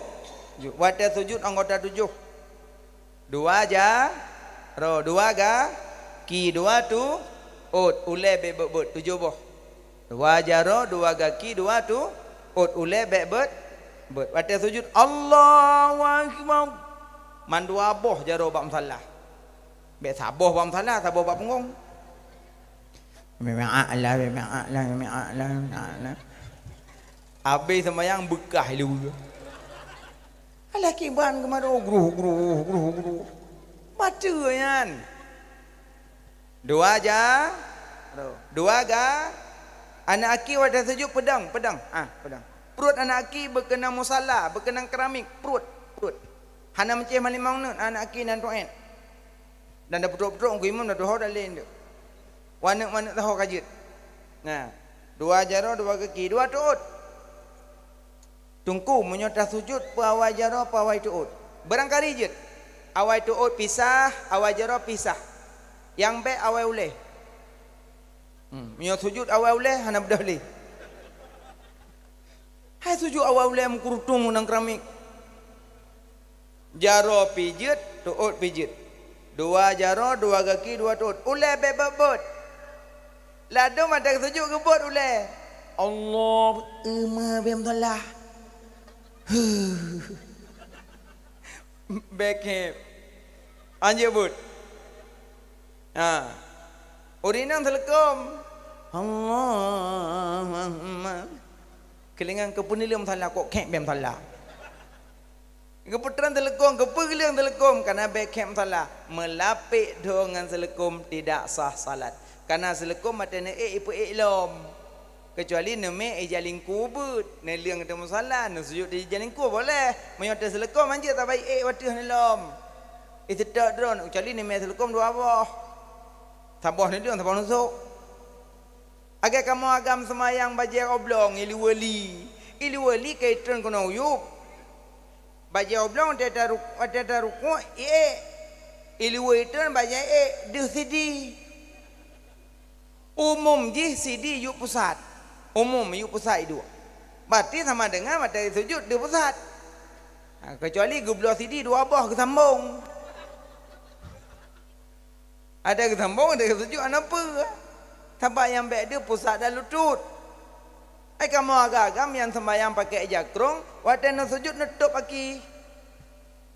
sujud. Watée sujud anggota tujoh. Dua ja-, ro, dua ga-, ki, dua tu-, ot, ulée bék beuet-beuet, tujoh boh. Dua jaroe, dua gaki, dua tu-, ot, ulée bék beuet-beuet. Watée sujud, Allahu Akbar. Mandua boh jaroe bak musala. Bék saboh bak musala, saboh bak punggong. Sami'allah, sami'allah, sami'allah, sami'allah. Habéh seumayang beukah ilu. Alah kiban keumaru, gruh, gruh, gruh, gruh. Baca nyan. Dua ja-, dua ga-, aneuk aki watée sujud peudong, peudong. Ah, peudong. Pruet aneuk aki beukeunong musala, beukeunong keramik, pruet, pruet. Hana meucéh malimong neut aneuk aki nan tuet. Dan da peutrok-peutrok ngon imum da tuho da lé ndeuk. Waneuk-waneuk taho ka jeuet. Nah, dua jaroe, dua gaki, dua tuet. Teungku, meunyoe tasujud, peue awai jaroe, peue awai tuet? Barangkali jeuet. Awai tuet pisah, awai jaroe pisah. Nyang bék awai ulée. Hmm, meunyoe sujud awai ulée, hana beudôh lé. Hai sujud awai ulée meukurutong ngon keramik. Jaroe pijeuet, tuet pijeuet. Dua jaroe, dua gaki, dua tuet. Ulée bék beuet-beuet. Ladôm watée sujud geubeuet ulée. Allah, euma bém salah. Huh. Bék héb. Anjeuk beuet. Ha. Ureueng inong teuleukom. Allahumma. Keulingan keupeunileueng salah, kok khék bém salah. Geupeutreun teuleukom, geupeugeuleung teuleukom, kana bék khék meusalah. Meulapék dho ngon seuleukom tidak sah salat. Kana seuleukom watée neuék ipeuék lom. Keucuali neumé ija lingku beuet, neuleueng teuh musala, neusujud di ija lingku boleh. Meunyoe teuh seuleukom hanjeuet sabai ék wateuh neulom. Iseutôt droe, keucuali neumé seuleukom dua boh. Saboh neuleueng, saboh neusok. Agée kamoe agam seumayang bajée oblong, iluweuli. Iluweuli ka itreun keunoe uyueb. Bajée oblong watée taru-, watée tarukuk, iék. Iluweue itreun bajée ék, deuh sidi. Umum jih sidi yueb pusat. Umum yueb pusat iduek. Berarti sama dengan watée sujud deuh pusat. Ha, keucuali geubloe sidi dua boh geusambong. Ada geusambong, ada geusujud, hana peue. Sabab nyang bék deuh pusat dan lutôt. Ai kamoe agam-agam nyang seumayang pakai ija krông, watée neusujud neutôb aki.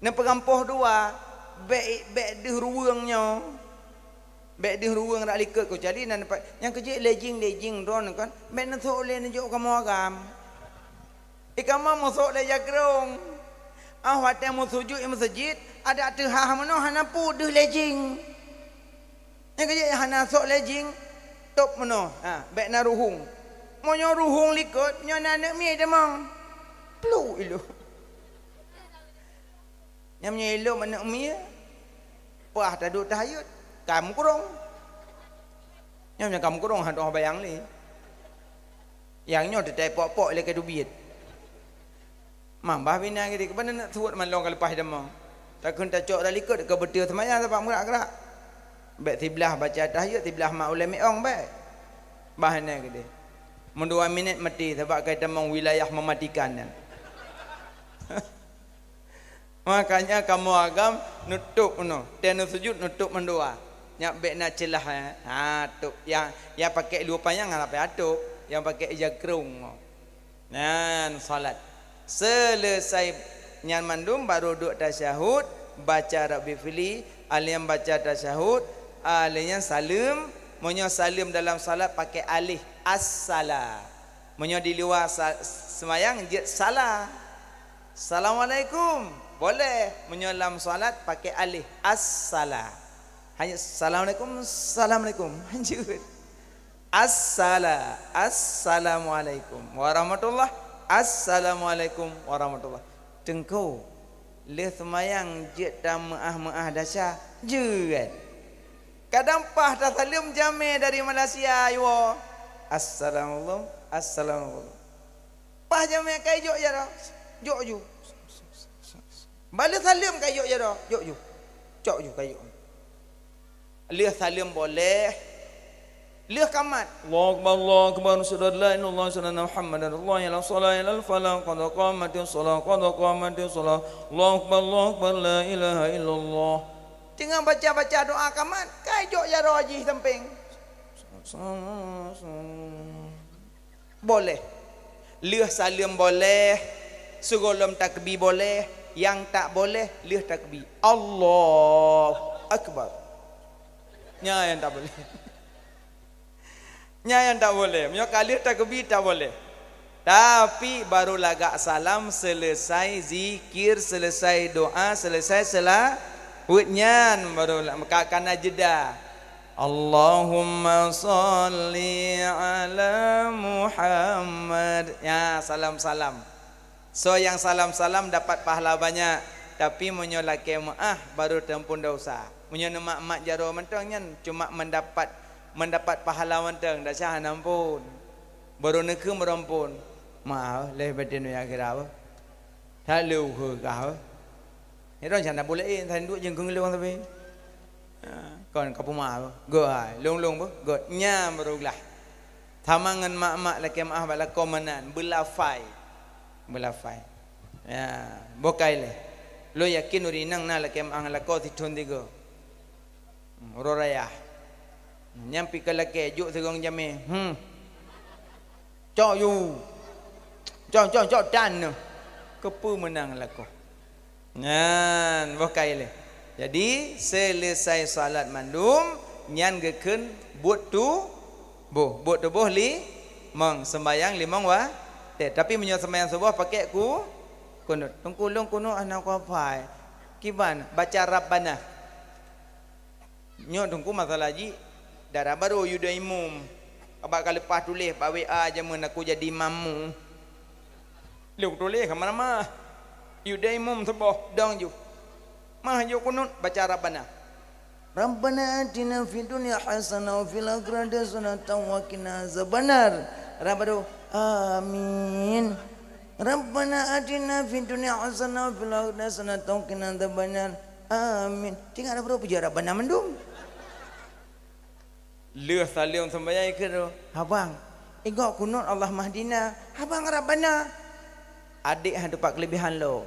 Neupeugampoh dua, bék, bék deuh ruweueng nyoe. Bék deuh ruweueng rak likot keucuali nan pa-, nyang keujiek lejing-lejing droeneuh kan, bék neusok lé neujok kamoe agam. Di kamoe meusok lé ija krông. Ah, watée meusujud i meuseujid, adak teuhah meunoe hana peue deuh lejing. Nyang keujiek hana sok lejing, tôb meunoe. Ha, bék na ruhueng. Meunyoe ruhueng likot, nyoe na aneuk miet tamong. Pluk ilôn. Nyan meunyoe ilôn aneuk miet, pah taduek tahayut, ka meukurong. Nyan meunyoe ka meukurong, hana bayang lé. Nyang nyoe teutai pok-pok ilée keu teubiet. Mambah bina geude keuban neuk suet malong ka leupah damong. Takheun tacok dak likot keu beutôi seumayang sabab meurak-gerak. Bék siblah baca tahajud, siblah mak ulée miong bék. Bah inan geude. Meudua minét maté sabab kai tamong wilayah mematikan nyan. Makanya kamoe agam neutôb meunoe. Tée neusujud neutôb mandua. Nyak bék na ceulah, eh. Ha, tôb. Nyang, nyang pakai luwa panyang hana payah tôb. Nyang pakai ija krông. Nyan salat. Seuleusai nyan mandum baru duek tasyahud, baca Rabbighfirli, alheuh nyan baca tasyahud, alheuh nyan saleuem. Meunyoe saleuem dalam salat pakai alif, as-sala. Meunyoe di luwa sa-, seumayang jeuet sala. Assalamualaikum. Boleh. Meunyoe lam salat pakai alif, as-sala. Hanya assalamualaikum, assalamualaikum. Hanjeuet. As-sala-, assalamualaikum warahmatullah. Assalamualaikum warahmatullah. Teungku, lheueh seumayang jeuet tameuáh-meuáh desya, jeuet. Kadang pah tasaleuem jamé dari Malaysia, iwoe. Assalamualaikum, assalamualaikum. Pah jamé kai jok jaroe, jok ju. Bale saleuem kai jok jaroe, jok ju. Cok ju kayok. Lheueh saleuem boleh. Lheueh kamat. Allahu Akbar, Allahu Akbar, asyhadu an la ilaha illallah, asyhadu anna Muhammadan Rasulullah, hayya 'alas shalah, hayya 'alal falah, qad qamatis shalah, qad qamatis shalah. Allahu Akbar, Allahu Akbar, la ilaha illallah. Teungoh baca-baca doa kamat, kai jok jaroe jih sampéng. Boleh. Lheueh saleuem boleh, sigohlom takbi boleh, nyang tak boleh lheueh takbi. Allahu Akbar. Nyan nyang tak boleh. Nyan nyang tak boleh. Meunyoe ka lheueh takbi tak boleh. Tapi baru lagak salam, selesai zikir, selesai doa, selesai selawat nyan baru la-, ka, ka na jeda. Allahumma shalli ala Muhammad. Ya, salam-salam. Soe nyang salam-salam dapat pahala banyak, tapi meunyoe lakée meu'ah baru teumpun dosa. Meunyoe neumat-mat jaroe mantong nyan cuma mendapat, mendapat pahala mantong, desya hana ampon. Baru neukheun baru ampon. Meu'ah lé batin ya kira apa? That lé ukeue kah apa? Nyan dong canda buleuen, tanduk jeueng keuneulong sabe. Ha, kon ka puma beuh. Geuh hai, lôn-lôn beuh. Geuh, nyan baru glah. Sama ngon mak-mak lakée meu'ah bak lakoe meunan, beulafai. Beulafai. Ya, boh kai lé. Lôn yakin ureueng inong na lakée meu'ah ngon lakoe sithon tiga. Hmm, uroe raya. Nyan pih ka lakée jok sigong jamé. Hmm. Cok yu. Cok, cok, cok tan. Keupeue meunang lakoe. Nyan, boh kai lé. Jadi, selesai salat mandum, nyan geukheun buet tuboh, buet tuboh limong, sembahyang limong watée. Tapi meunyoe sembahyang suboh pakai ku-, kunut. Teungku lôn kunut hana kuhafai. Kiban, baca Rabbana. Nyoe teungku masalah jih, dara barô yue dong imum. Abak ka leupah tuléh bak W A jameun aku jadi imammu. Lheueh tuléh ka ma-ma. Yue dong imum suboh, dong ju. Mah ju kunut baca Rabbana. Rabbana atina fid dunya hasanah wa fil akhirati hasanatan wa qina azabannar. Rabbana, amin. Rabbana atina fid dunya hasanah wa fil akhirati hasanatan wa qina azabannar. Amin. Tinggai na barô puja Rabbana mandum. Lheueh saleuem sembahyang ikheun, "Habang, ingat kunut Allahumma hdina." "Habang Rabbana." Adék han teupat keulebihan lom.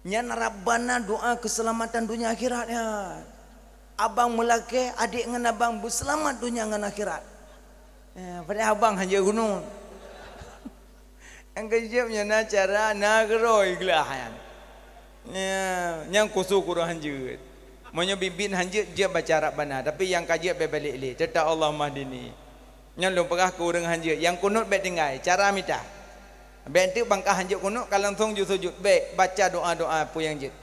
Nyan Rabbana doa keuseulamatan donya akhirat nyan. Abang meulakée adék ngon abang beuseulamat donya ngon akhirat. Eh, padahai abang han jeuet kunut. Nyang keujeuet nyan na cara na keurôi glah nyan. Nyan, nyang khusos ureueng han jeuet. Meunyoe biet-biet han jeuet, jeuet baca Rabbana, tapi nyang ka jeuet bék balék lé, teutap Allahumma hdini. Nyan lôn peugah keu ureueng han jeuet, nyang kunut bék tinggai, cara mita. Bék enteuk bangka han jeuet kunut ka langsong ju sujut, bék, baca doa-doa peue nyang jeuet.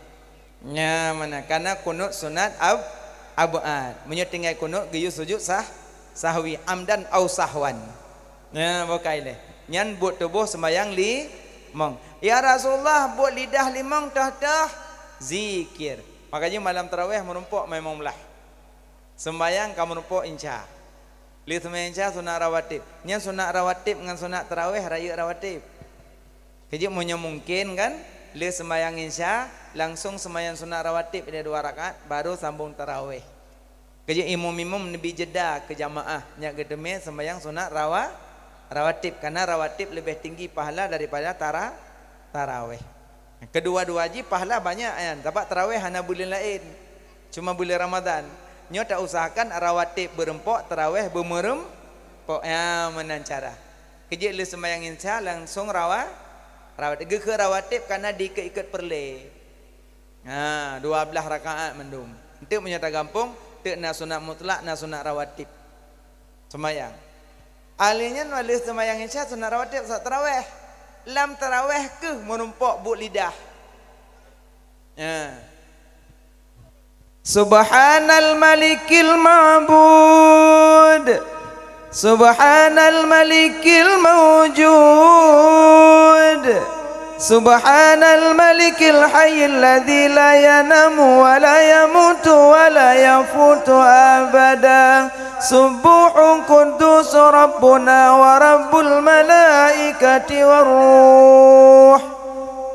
Nyan meunan, kana kunut sunat ab-, ab'ad. Meunyoe tinggai kunut geuyue sujut sah-, sahwi, amdan au sahwan. Nyan boh kai lé. Nyan buet tuboh sembahyang limong. "Ya Rasulullah, buet lidah limong toh-toh zikir." Maka jih malam tarawih meurumpok limong blah. Sembahyang ka meurumpok insya. Lheueh sembahyang insya sunat rawatib. Nyan sunat rawatib ngon sunat tarawih rayeuk rawatib. Keujeuet meunyoe mungken kan, lheueh sembahyang insya, langsong sembahyang sunat rawatib ilée dua rakaat, baru sambong tarawih. Keujeuet imum-imum neubi jeda keu jamaah nyang geuteumé sembahyang sunat rawa-, rawatib, karena rawatib leubeh tinggi pahala daripada tara-, tarawih. Keudua-dua jih pahala banyak nyan, sabab tarawih hana buleuen laén, cuma buleuen Ramadhan. Nyoe ta usahakan rawatib beurumpok, tarawih beumeureumpok, nyan meunan cara. Keujeuet lheueh sembahyang insya langsong rawa-, rawatib. Geukheun rawatib karena diikot-ikot peureulée. Ha, dua blah rakaat mandum. Enteuk meunyoe tagampông, teuk na sunat mutlak, na sunat rawatib. Sembahyang. Ahli nyan lheueh sembahyang insya sunat rawatib, sunat tarawih. Lam tarawih keuh meurumpok buet lidah. Ya. Subhanal malikil ma'bud. Subhanal malikil maujud. Subhanal malikil hayyil ladzi la yanamu wa la yamutu wa la yafutu abada. Subbuhun quddus rabbuna wa rabbul malaikati war ruh.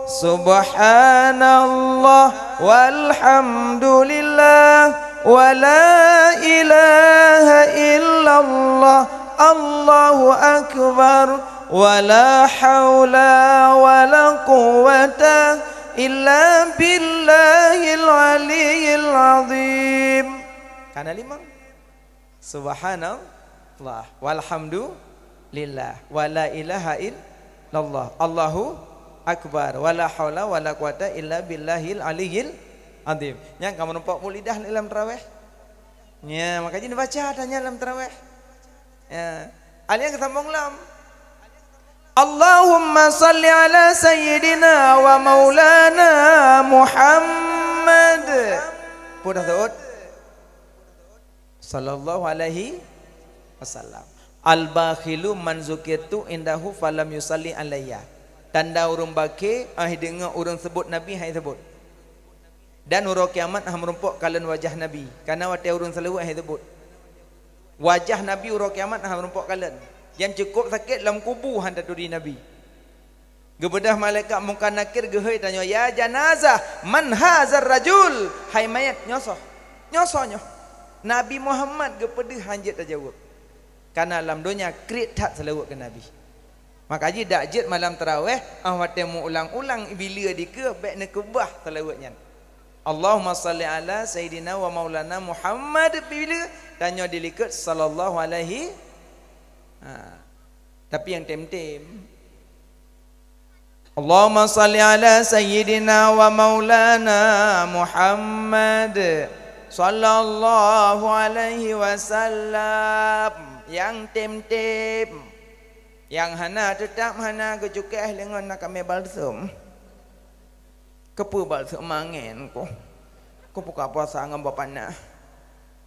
Subhanallah walhamdulillah wa la ilaha illallah, Allahu akbar, wa la haula wa la quwwata illa billahil aliyyil azim. Kana limong. Subhanallah walhamdulillah wa la ilaha illallah, Allahu akbar, wa la haula wa la quwwata illa billahil aliyyil azim. Nyang ka meurumpok buet lidah lam tarawih. Nya, maka jih baca tanya lam tarawih. Ya. Alien kesambung lam. Allahumma salli ala sayyidina wa maulana Muhammad. Peue dah seuôt? Sallallahu alaihi wasallam. Al-bakhilu man zukirtu indahu falam yusalli alayya. Tanda ureuëng bakhe, ah, deungoe ureuëng seubut Nabi hai seubut. Dan uroe kiamat hana meurumpok kalon wajah Nabi, kana watée ureuëng saleuweuet hai seubut. Wajah Nabi uroe kiamat hana meurumpok kalon. Nyang cukôp sakét lam kubu hana taturi Nabi. Geubeudôh malaikat Mungkar Nakir geuhôi tanyoe, "Ya janazah, man hazar rajul?" Hai mayét, nyoe soe? Nyoe soe nyoe? Nabi Muhammad geupeudeuh hana jeuet tajaweueb. Kana lam donya kriet that saleuweuet keu Nabi. Maka jih dak jeuet malam taraweh, ah watée meuulang-ulang bila dikeue bék neukeubah saleuweuet nyan. Allahumma salli ala sayyidina wa maulana Muhammad bila tanyoe dilikot sallallahu alaihi. Ha. Tapi nyang tem-tem. Allahumma salli ala sayyidina wa maulana Muhammad sallallahu alaihi wasallam. Nyang tem-tem. Nyang hana, teutap hana geucukéh lé ngon na kamé balsem. Keupeue balsem mangen ku? Ku buka puasa ngon boh panas.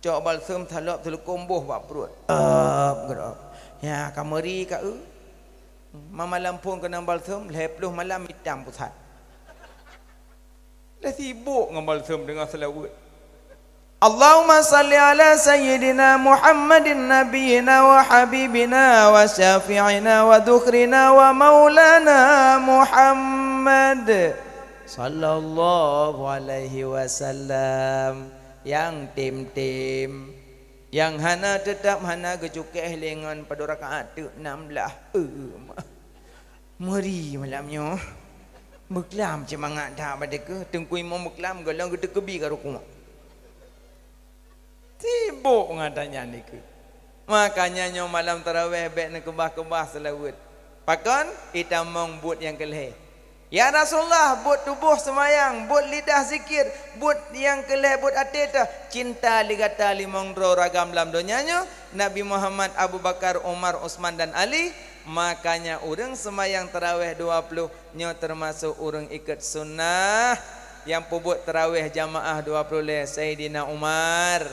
Cok balsem salop seuleukom boh bak pruet. Ap, geurop. Ya, ka meuri ka eu. Mamalam phon keunong balsem, lhée ploh malam itam pusat. Lé sibok ngon balsem deungon seulaweuet. Allahumma salli ala sayyidina Muhammadin nabiyina wa habibina wa syafi'ina wa dhukhrina wa maulana Muhammad sallallahu alaihi wasallam. Nyang tem-tem, nyang hana teutap hana geucukéh lé ngon padub rakaat teuk nam blah. Eum. Meuri malam nyoe. Meuklam seumangat that bak dikeue, teungku imum meuklam gohlom geuteukeubi ka rukuk. Sibok ngon tanyan dikeue. Makanya nyoe malam taraweh bék neukeubah-keubah seulaweuet. Pakon? Itamong buet nyang keu lhée. Ya Rasulullah, buet tuboh seumayang, buet lidah zikir, buet nyang keu lhée buet até teuh, cinta lé gata limong droe ragam lam donya nyoe, Nabi Muhammad, Abu Bakar, Umar, Utsman dan Ali. Makanya ureuëng seumayang taraweh dua ploh nyoe teumasok ureuëng ikot sunnah nyang peubuet taraweh jamaah dua ploh lé Saidina Umar.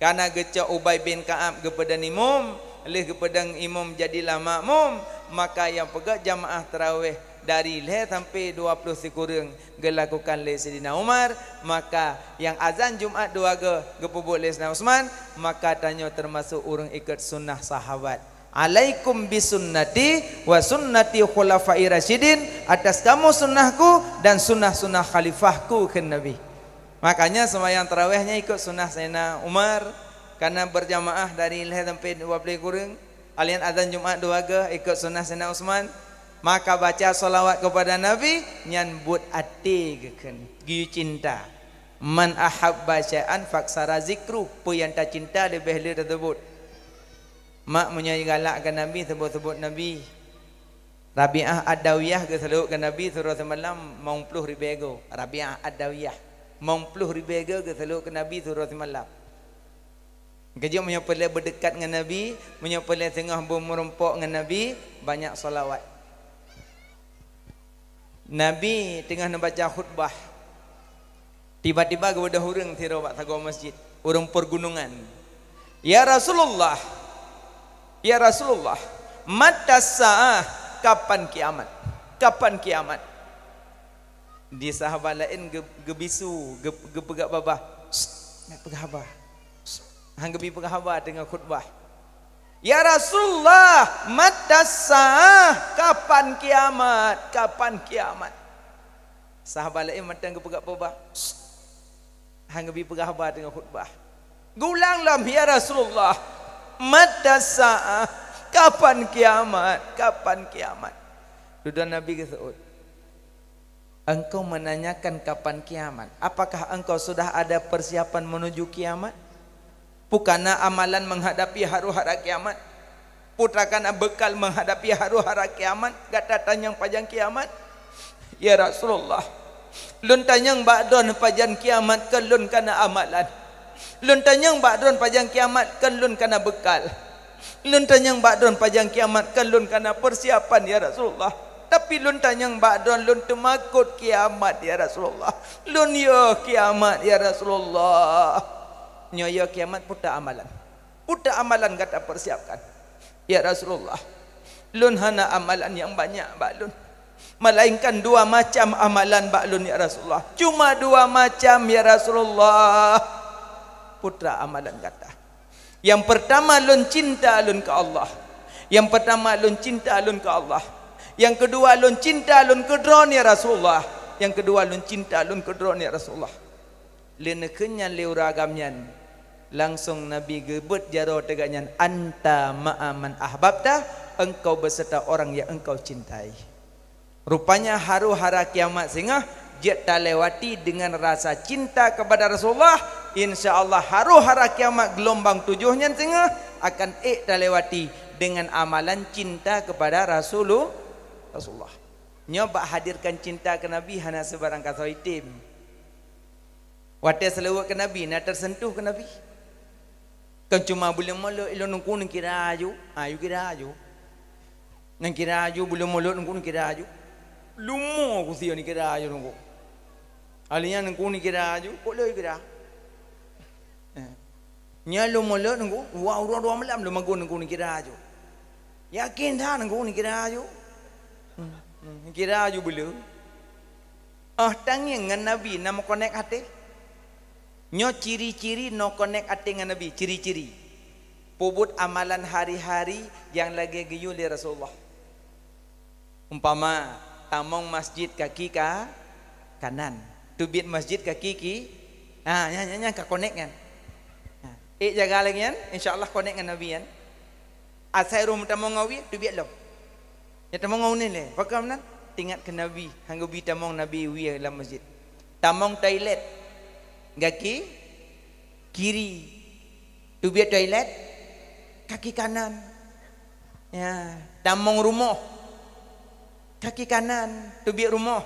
Kana geucok Ubay bin Ka'ab geupeudong imum, lheueh geupeudong imum jadilah makmum, maka nyang peugét jamaah taraweh dari lhée sampai dua ploh sikureueng geulakukan lé Saidina Umar, maka nyang azan Jumat dua goe geupeubuet lé Saidina Utsman, maka tanyoe teumasok ureuëng ikot sunnah sahabat. "Alaikum bisunnati wa sunnati khulafai rasyidin," atas kamu sunnahku dan sunnah-sunnah khalifahku, kheun Nabi. Makanya seumayang taraweh nyan ikot sunnah Saidina Umar, kana berjamaah dari lhée sampai dua ploh kureueng, alien azan Jumat dua goe ikot sunnah Saidina Utsman, maka baca salawat kepada Nabi, nyan buet até geukheun, geuyue cinta. "Man ahabba syai'an faksara zikru," peue nyang tacinta leubeh le taseubut. Mak meunyoe galak keu Nabi, seubut-seubut Nabi. Rabi'ah Ad-Dawiyah geuseulaweuet keu Nabi sidroe simalam mong ploh ribée goe. Rabi'ah Ad-Dawiyah mong ploh ribée goe geuseulaweuet keu Nabi sidroe simalam. Keujeuet meunyoe peureulée beudeukat ngon Nabi, meunyoe peureulée singoh beumeurumpok ngon Nabi, banyak salawat. Nabi teungoh neubaca khutbah. Tiba-tiba geubeudôh ureuëng sidroe bak sagoe masjid, ureuëng peurgunungan. "Ya Rasulullah, ya Rasulullah, mata sa'ah, kapan kiamat? Kapan kiamat?" Di sahabat laén geu-, geubisu, geu-, geupeugah babah, "Sst, nak peugah haba. Sst." Han geubi peugah haba teungoh khutbah. "Ya Rasulullah, mata sa'ah, kapan kiamat? Kapan kiamat?" Sahabat laén mantong geupeugah peubah. Hana geubi peugah haba teungoh khutbah. Geulang lom, "Ya Rasulullah, mata sa'ah, kapan kiamat? Kapan kiamat?" Dudoe Nabi geuseuôt, "Engkau menanyakan kapan kiamat. Apakah engkau sudah ada persiapan menuju kiamat? Peue ka na amalan menghadapi haru-hara kiamat? Peue ka na bekal menghadapi haru-hara kiamat? Gata tanyong pajan kiamat?" "Ya Rasulullah, lôn tanyong bak droen pajan kiamat, kon lôn ka na amalan. Lôn tanyong bak droen pajan kiamat, kon lôn ka na bekal. Lôn tanyong bak droen pajan kiamat, kon lôn ka na persiapan, ya Rasulullah. Tapi lôn tanyong bak droen, lôn teumakot kiamat, ya Rasulullah. Lôn yö kiamat, ya Rasulullah." "Nyoe yö kiamat, peue ta amalan? Peue ta amalan gata persiapkan?" "Ya Rasulullah, lôn hana amalan nyang banyak bak lôn. Melainkan dua macam amalan bak lôn, ya Rasulullah. Cuma dua macam, ya Rasulullah." "Peue ta amalan gata?" "Yang pertama, lôn cinta lôn keu Allah. Yang pertama, lôn cinta lôn keu Allah. Yang kedua, lôn cinta lôn keu droen, ya Rasulullah. Yang kedua, lôn cinta lôn keu droen, ya Rasulullah." Lé neukheun nyan lé ureuëng agam nyan, langsong Nabi geubeuet jaroe teuga nyan, "Anta ma'a man ahbabta, engkau beserta orang yang engkau cintai." Rupanya haru-hara kiamat singoh jeuet talewati dengan rasa cinta kepada Rasulullah. Insya Allah, haru-hara kiamat geulumbang tujoh nyan singoh akan ék talewati dengan amalan cinta kepada Rasulu-, Rasulullah. Nyoe bak hadirkan cinta keu Nabi hana sibarang kasoe item. Watée seuleuweut keu Nabi, na teuseuntuh keu Nabi. Kon cuma buleuen molot ilôn nungku neukira aju, ayu kira aju. Neukira aju buleuen molot nungku neukira aju. Lumo kusie neukira aju nungku. Ahli nyan nungku neukira aju, kok lé kira. Eh. Nyan lôn molot nungku, wa uroe dua malam lôn magun nungku neukira aju. Yakin that nungku neukira aju. Hmm, hmm, kira aju beu le. Oh, tangieng ngon Nabi na meukonek até. Nyoe ciri-ciri na konek até ngon Nabi, ciri-ciri. Peubuet amalan hari-hari nyang lagée geuyue lé Rasulullah. Umpama, tamong masjid kaki ka kanan, teubiet masjid kaki ki-, ha, nyan, nyan, nyan ka konek nyan. Ha, ék jaga lagée nyan, insya Allah konek ngon Nabi nyan. Asai rhom tamong ngon wie, teubiet lom. Nyang tamong ngon uneun lé, pakon nan? Teuingat keu Nabi, han geubi tamong Nabi wie lam masjid. Tamong toilet, kaki kiri. Teubiet toilet, kaki kanan. Ya, tamong rumoh, kaki kanan. Teubiet rumoh,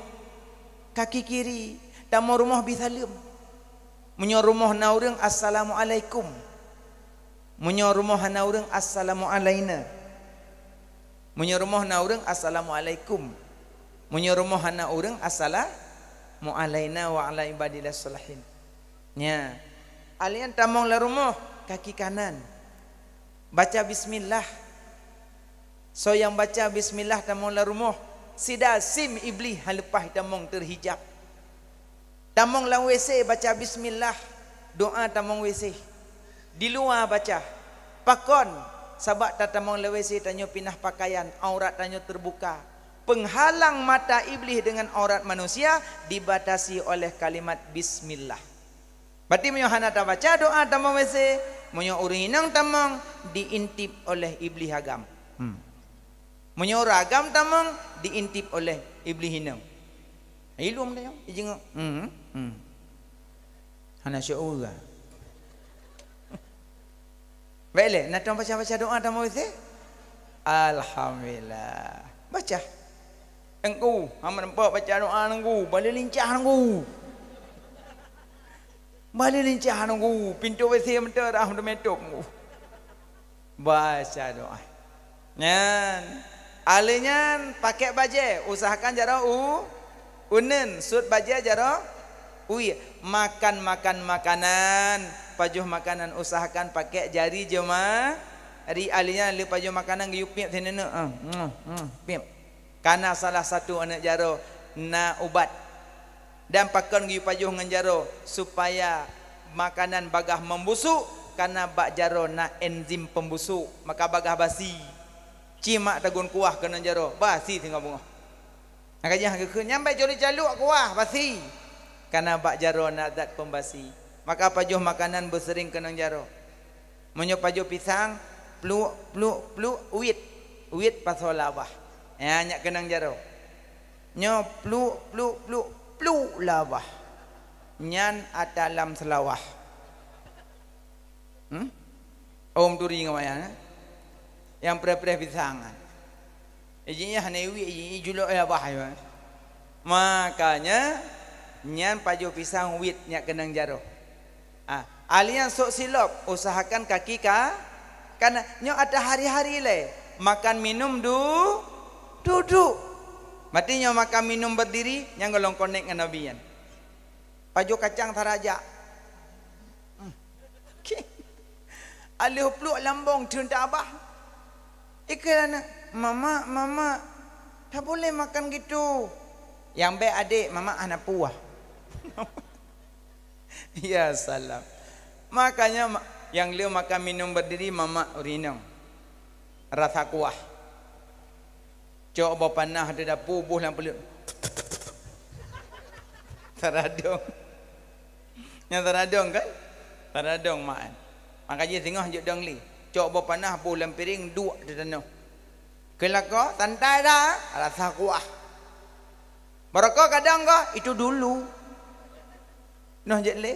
kaki kiri. Tamong rumoh bi saleuem. Meunyoe rumoh na ureuëng, "Assalamualaikum." Meunyoe rumoh hana ureuëng, "Assalamualaina." Meunyoe rumoh na ureuëng, "Assalamualaikum." Meunyoe rumoh hana ureuëng, "Assalamualaina wa ala ibadillah shalihin." Nya. Alien tamong lam rumoh, kaki kanan. Baca bismillah. Soe nyang baca bismillah tamong lam rumoh, sida sim iblih han leupah tamong teuhijab. Tamong lam W C baca bismillah, doa tamong W C. Di luwa baca. Pakon? Sabab tatamong lam W C tanyoe pinah pakaian, aurat tanyoe teubuka. Peunghalang mata iblih deungon aurat manusia dibatasi oleh kalimat bismillah. Berarti meunyoe hana tabaca doa tamong W C, meunyoe ureuëng inong tamong diintip oleh iblih agam. Hmm. Meunyoe ureuëng agam tamong diintip oleh iblih inong. Ilum dah nyang ijingok. Hmm. Hmm. Hana syok ureuëng. Baik lé, na tuan baca-baca doa tamong W C? Alhamdulillah. Baca. Engku, hamba nampak baca doa nunggu, balik lincah nunggu. Balik lincah nunggu, pintu W C meuteurah meutup nunggu. Baca doa. Nyan, alé nyan pakai bajée, usahakan jaroe u, uneun, sut bajée jaroe ui. Makan-makan makanan, pajoh makanan usahakan pakai jari jemari. Alé nyan lé pajoh makanan geuyue piep sineuk, ah, mm, mm, piep. Kana salah satu aneuëk jaroe na ubat. Dan pakon geuyue pajoh ngon jaroe supaya makanan bagaih membusuk, Kana bak jaroe na enzim pembusuk, maka bagaih basi. Ci mak tagun kuah keunong jaroe, basi singoh beungoh. Nyang ka jih geukheun, nyan bèk curi calok kuah, basi. Kana bak jaroe na zat pembasi. Maka pajoh makanan beuseuring keunong jaroe. Meunyoe pajoh pisang, pluk, pluk, pluk, uit. Uit pasoe lam babah. Nyan nyak keunong jaroe. Nyoe pluk, pluk, pluk, pluk lam babah. Nyan ata lam seulawah. Hmm? Om turi ngon wayang, eh? Nyang preh-preh pisang, eh? Iji nyan hana iwit, iji julok ya bah, ya. Makanya, nyan pajoh pisang wit nyak keunong jaroe. Ah, alian sok silop, usahakan kaki ka, kana nyoe ata hari-hari lé. Makan minum du-, duduk. Berarti nyoe makan minum berdiri, nyan golom konek ngon Nabi nyan. Pajoh kacang tarajak. Hmm. Aleuh pluek lambong teuntabah. Ikheun aneuk, "Mama, mama, tak boleh makan gitu." Nyang bèk adek, mama hana puah. Ya salam. Makanya ma-, nyang le makan minum berdiri, mama urinong. Rasa kuah. Cok boh panah di dapu, boh lam peuleut. Taradong. Nyang taradong kan? Taradong mak kan? Maka jih singoh jok dong li. Cok boh panah, boh lam piring, duek di tanoh. Keulako, santai dah, rasa kuah. Barokok kadang kah? Itu dulu. Noh jeuet lé.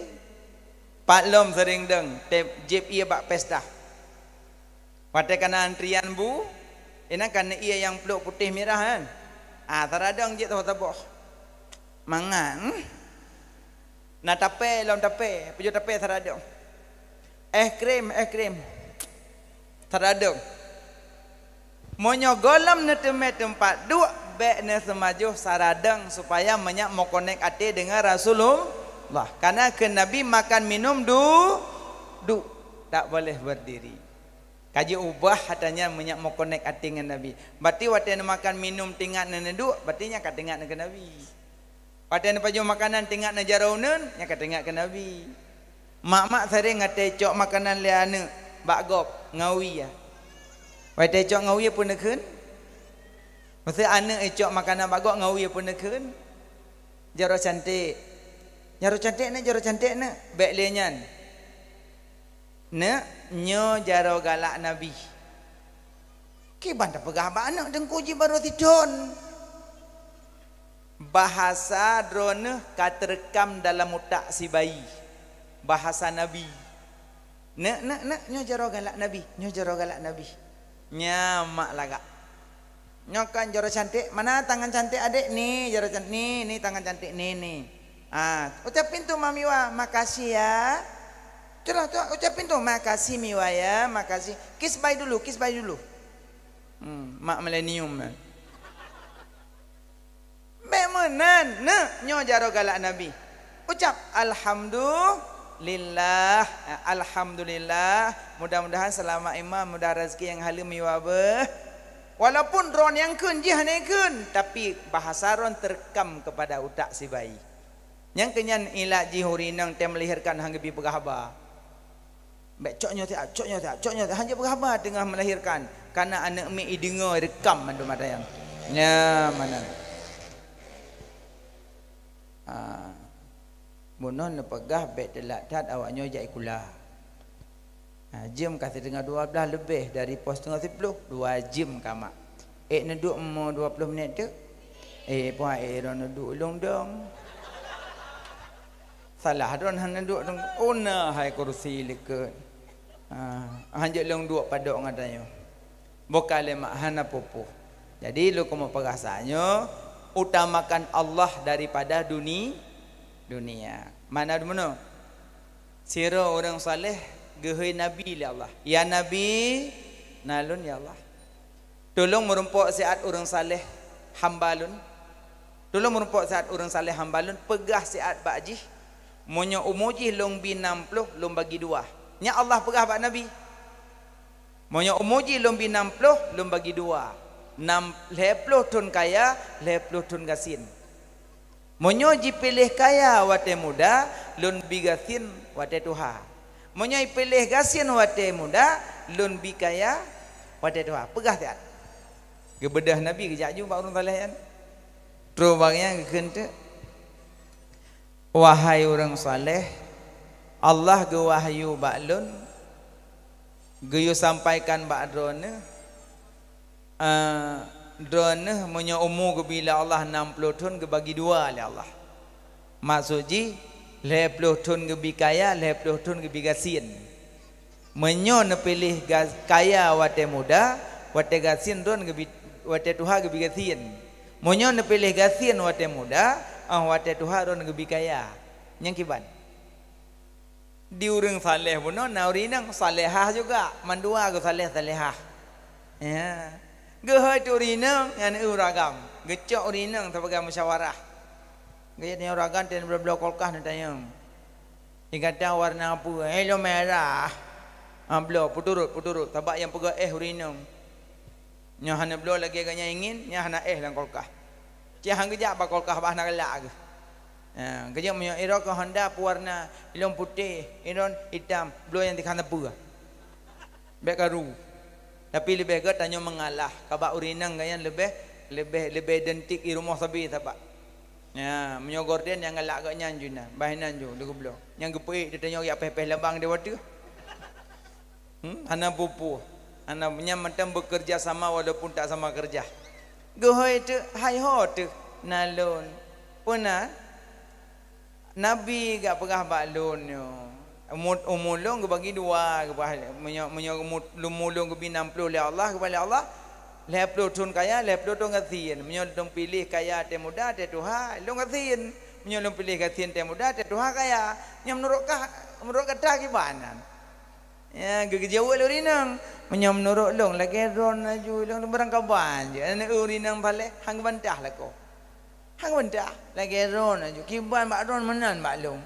Pat lom sering dong, tép jép ié bak pesta. Watèe kana antrian bu, inan kana ié nyang pluek putéh mirah kan. Ah, taradong jeuet saboh-saboh. Mangat, hmm? Na tapè lom tapè, pajoh tapè taradong. Es krim, es krim. Taradong. Meunyoe gohlom neuteumé teumpat duek, bèk neuseumajoh saradong supaya meunyak meukonek até deungon Rasulullah. Karena kheun Nabi makan minum du-, duduk, tak boleh berdiri. Ka jiubah ata nyan meunyak meukonek até ngon Nabi. Berarti watèe neumakan minum teuingat neuduek, berarti nyan ka teuingat keu Nabi. Watèe neupajoh makanan teuingat neujaroe uneuen, nyan ka teuingat keu Nabi. Mak-mak sering watèe cok makanan lé aneuk bak gob, ngawi ya. Watèe cok ngawi peue neukheun? Maksud aneuk cok makanan bak gob ngawi peue neukheun? Jaroe cantik. Jaroe cantik neuk, jaroe cantik neuk. Bèk lé nyan. Neuk, nyoe jaroe galak Nabi. Kiban tapeugah bak aneuk teungku jih barô sithon. Bahasa droeneuh ka teureukam dalam utak si bayi. Bahasa Nabi. Neuk, neuk, neuk, nyoe jaroe galak Nabi, nyoe jaroe galak Nabi. Nyan mak lagak. Nyoe kan jaroe cantik, mana tangan cantik adek? Ni, jaroe can-, ni, ni tangan cantik, ni, ni. Ah, ucapin tuh Mami Wa, makasih ya. Terus, terus ucapin tuh, "Makasih Miwa ya, makasih." Kiss bye dulu, kiss bye dulu. Hmm, mak milenium kan. Bèk meunan, neuk, nyoe jaroe galak Nabi. Ucap, "Alhamdulillah." Alhamdulillah. Mudah-mudahan seulamat iman, mudah rezeki nyang haleum Miwa beuh. Walaupun droe nyang kheun jih hana kheun, tapi bahasa droe teureukam keupada utak si bayi. Nyang keu nyan ilat jih ureueng inong tém melahirkan han geubi peugah haba. Bèk cok nyoe siat, cok nyoe siat, cok nyoe siat. Han jeuet peugah haba teungoh melahirkan. Kana aneuk miet ideungoe rekam mandum ata nyan. Nyan meunan. Ah. Bunoe neupeugah bèk teulat that awak nyoe jak sikula. Ha, jeuem ka siteungoh dua blaih leubeh dari poh siteungoh siplôh, dua jeuem ka mak. Ék neuduek mo dua ploh minèt teuk? Eh, puah ék droe neuduek lôn dong. Salah droe hana neuduek dong. Oh, na hai kursi likot. Ha, hanjeuet lôn duek padok ngon tanyoe. Boh ka lé mak hana pupuh. Jadi, lôn keumeung peugah sa nyoe, utamakan Allah daripada duni-, dunia. Mana dumunoe? Sidroe ureueng saleh geuhôi Nabi lé Allah. "Ya Nabi, na lôn ya Allah. Tulông meurumpok siat ureueng saleh hamba lôn. Tulông meurumpok siat ureueng saleh hamba lôn, peugah siat bak jih, meunyoe umu jih lôn bi nam ploh, lôn bagi dua." Nyan Allah peugah bak Nabi. "Meunyoe umu jih lôn bi nam ploh, lôn bagi dua. Nam, lhèe ploh thon kaya, lhèe ploh thon gasien. Meunyoe jipiléh kaya watèe muda, lôn bi gasien watèe tuha. Meunyoe ipiléh gasien watée muda, lôn bi kaya watée tuha. Peugah siat. Geubeudôh Nabi geujak ju bak ureuëng saleh nyan. Trok bak nyan geukheun teuk, "Wahai ureuëng saleh, Allah geuwahyu bak lôn, geuyue sampaikan bak droeneueh, eh, droeneueh meunyoe umu geubi lé Allah nam ploh thon geubagi dua lé Allah. Maksud jih, lhée ploh thon geubi kaya, lhée ploh thon geubi gasien. Meunyoe neupiléh ga-, kaya watée muda, watée gasien droen geubi, watée tuha geubi gasien. Meunyoe neupiléh gasien watée muda, ah, watée tuha droen geubi kaya." Nyang kiban. Di ureuëng saleh bunoe na ureuëng inong salehah juga, mandua geuh saleh-salehah. Ya. Geuhôi teuk ureuëng inong ngon ureuëng agam, geucok ureuëng inong sibagai musyawarah. Geutanyoe ureuëng agam teuh bloe-bloe kulkas neutanyong. Jikata warna peue? "Eh, lôn merah." Ah, bloe, peuturot, peuturot. Sabab nyang peugah éh ureuëng inong. Nyoe hana bloe lagée geuh nyang ingin, nyoe hana éh lam kulkas. Cit han geujak bak kulkas, bah hana galak geuh. Ha, geujak meunyoe droe keu honda peuwarna, ilôn putéh, ilôn itam, bloe nyang tikhan sapeue. Bék karu. Tapi leubeh gét tanyoe meungalah. Ka bak ureuëng inong geuh nyan leubeh, leubeh, leubeh identik i rumoh sabe sabab. Ya, meunyoe gorden nyang galak gét nyan ju na, bah inan ju lé geubloe. Nyang geupeuék di tanyoe jak péh-péh labang di watée. Hmm, hana pupu. Hana, nyan mantong bekerja sama walaupun tak sama kerja. Geuhôi teuk, hai ho teuk, na lôn. Peue na? Nabi gak peugah bak lôn nyoe, umu, umu lôn geubagi dua, geupeugah, meunyoe, meunyoe umu, umu lôn geubi nam ploh lé Allah, geupeugah lé Allah, lhée ploh thon kaya, lhée ploh thon gasien. Meunyoe lôn piléh kaya tée muda, tée tuha, lôn gasien. Meunyoe lôn piléh gasien tée muda, tée tuha kaya. Nyoe meunurot kah, meunurot gata kiban nan? Ya, geu-, geujaweueb lé ureuëng inong. Meunyoe meunurot lôn, lagée droen laju, lôn barangkaban jih. Aneuk ureuëng inong paléh, han geubantah lakoe. Han geubantah, lagée droen laju. Kiban bak droen meunan bak lôn.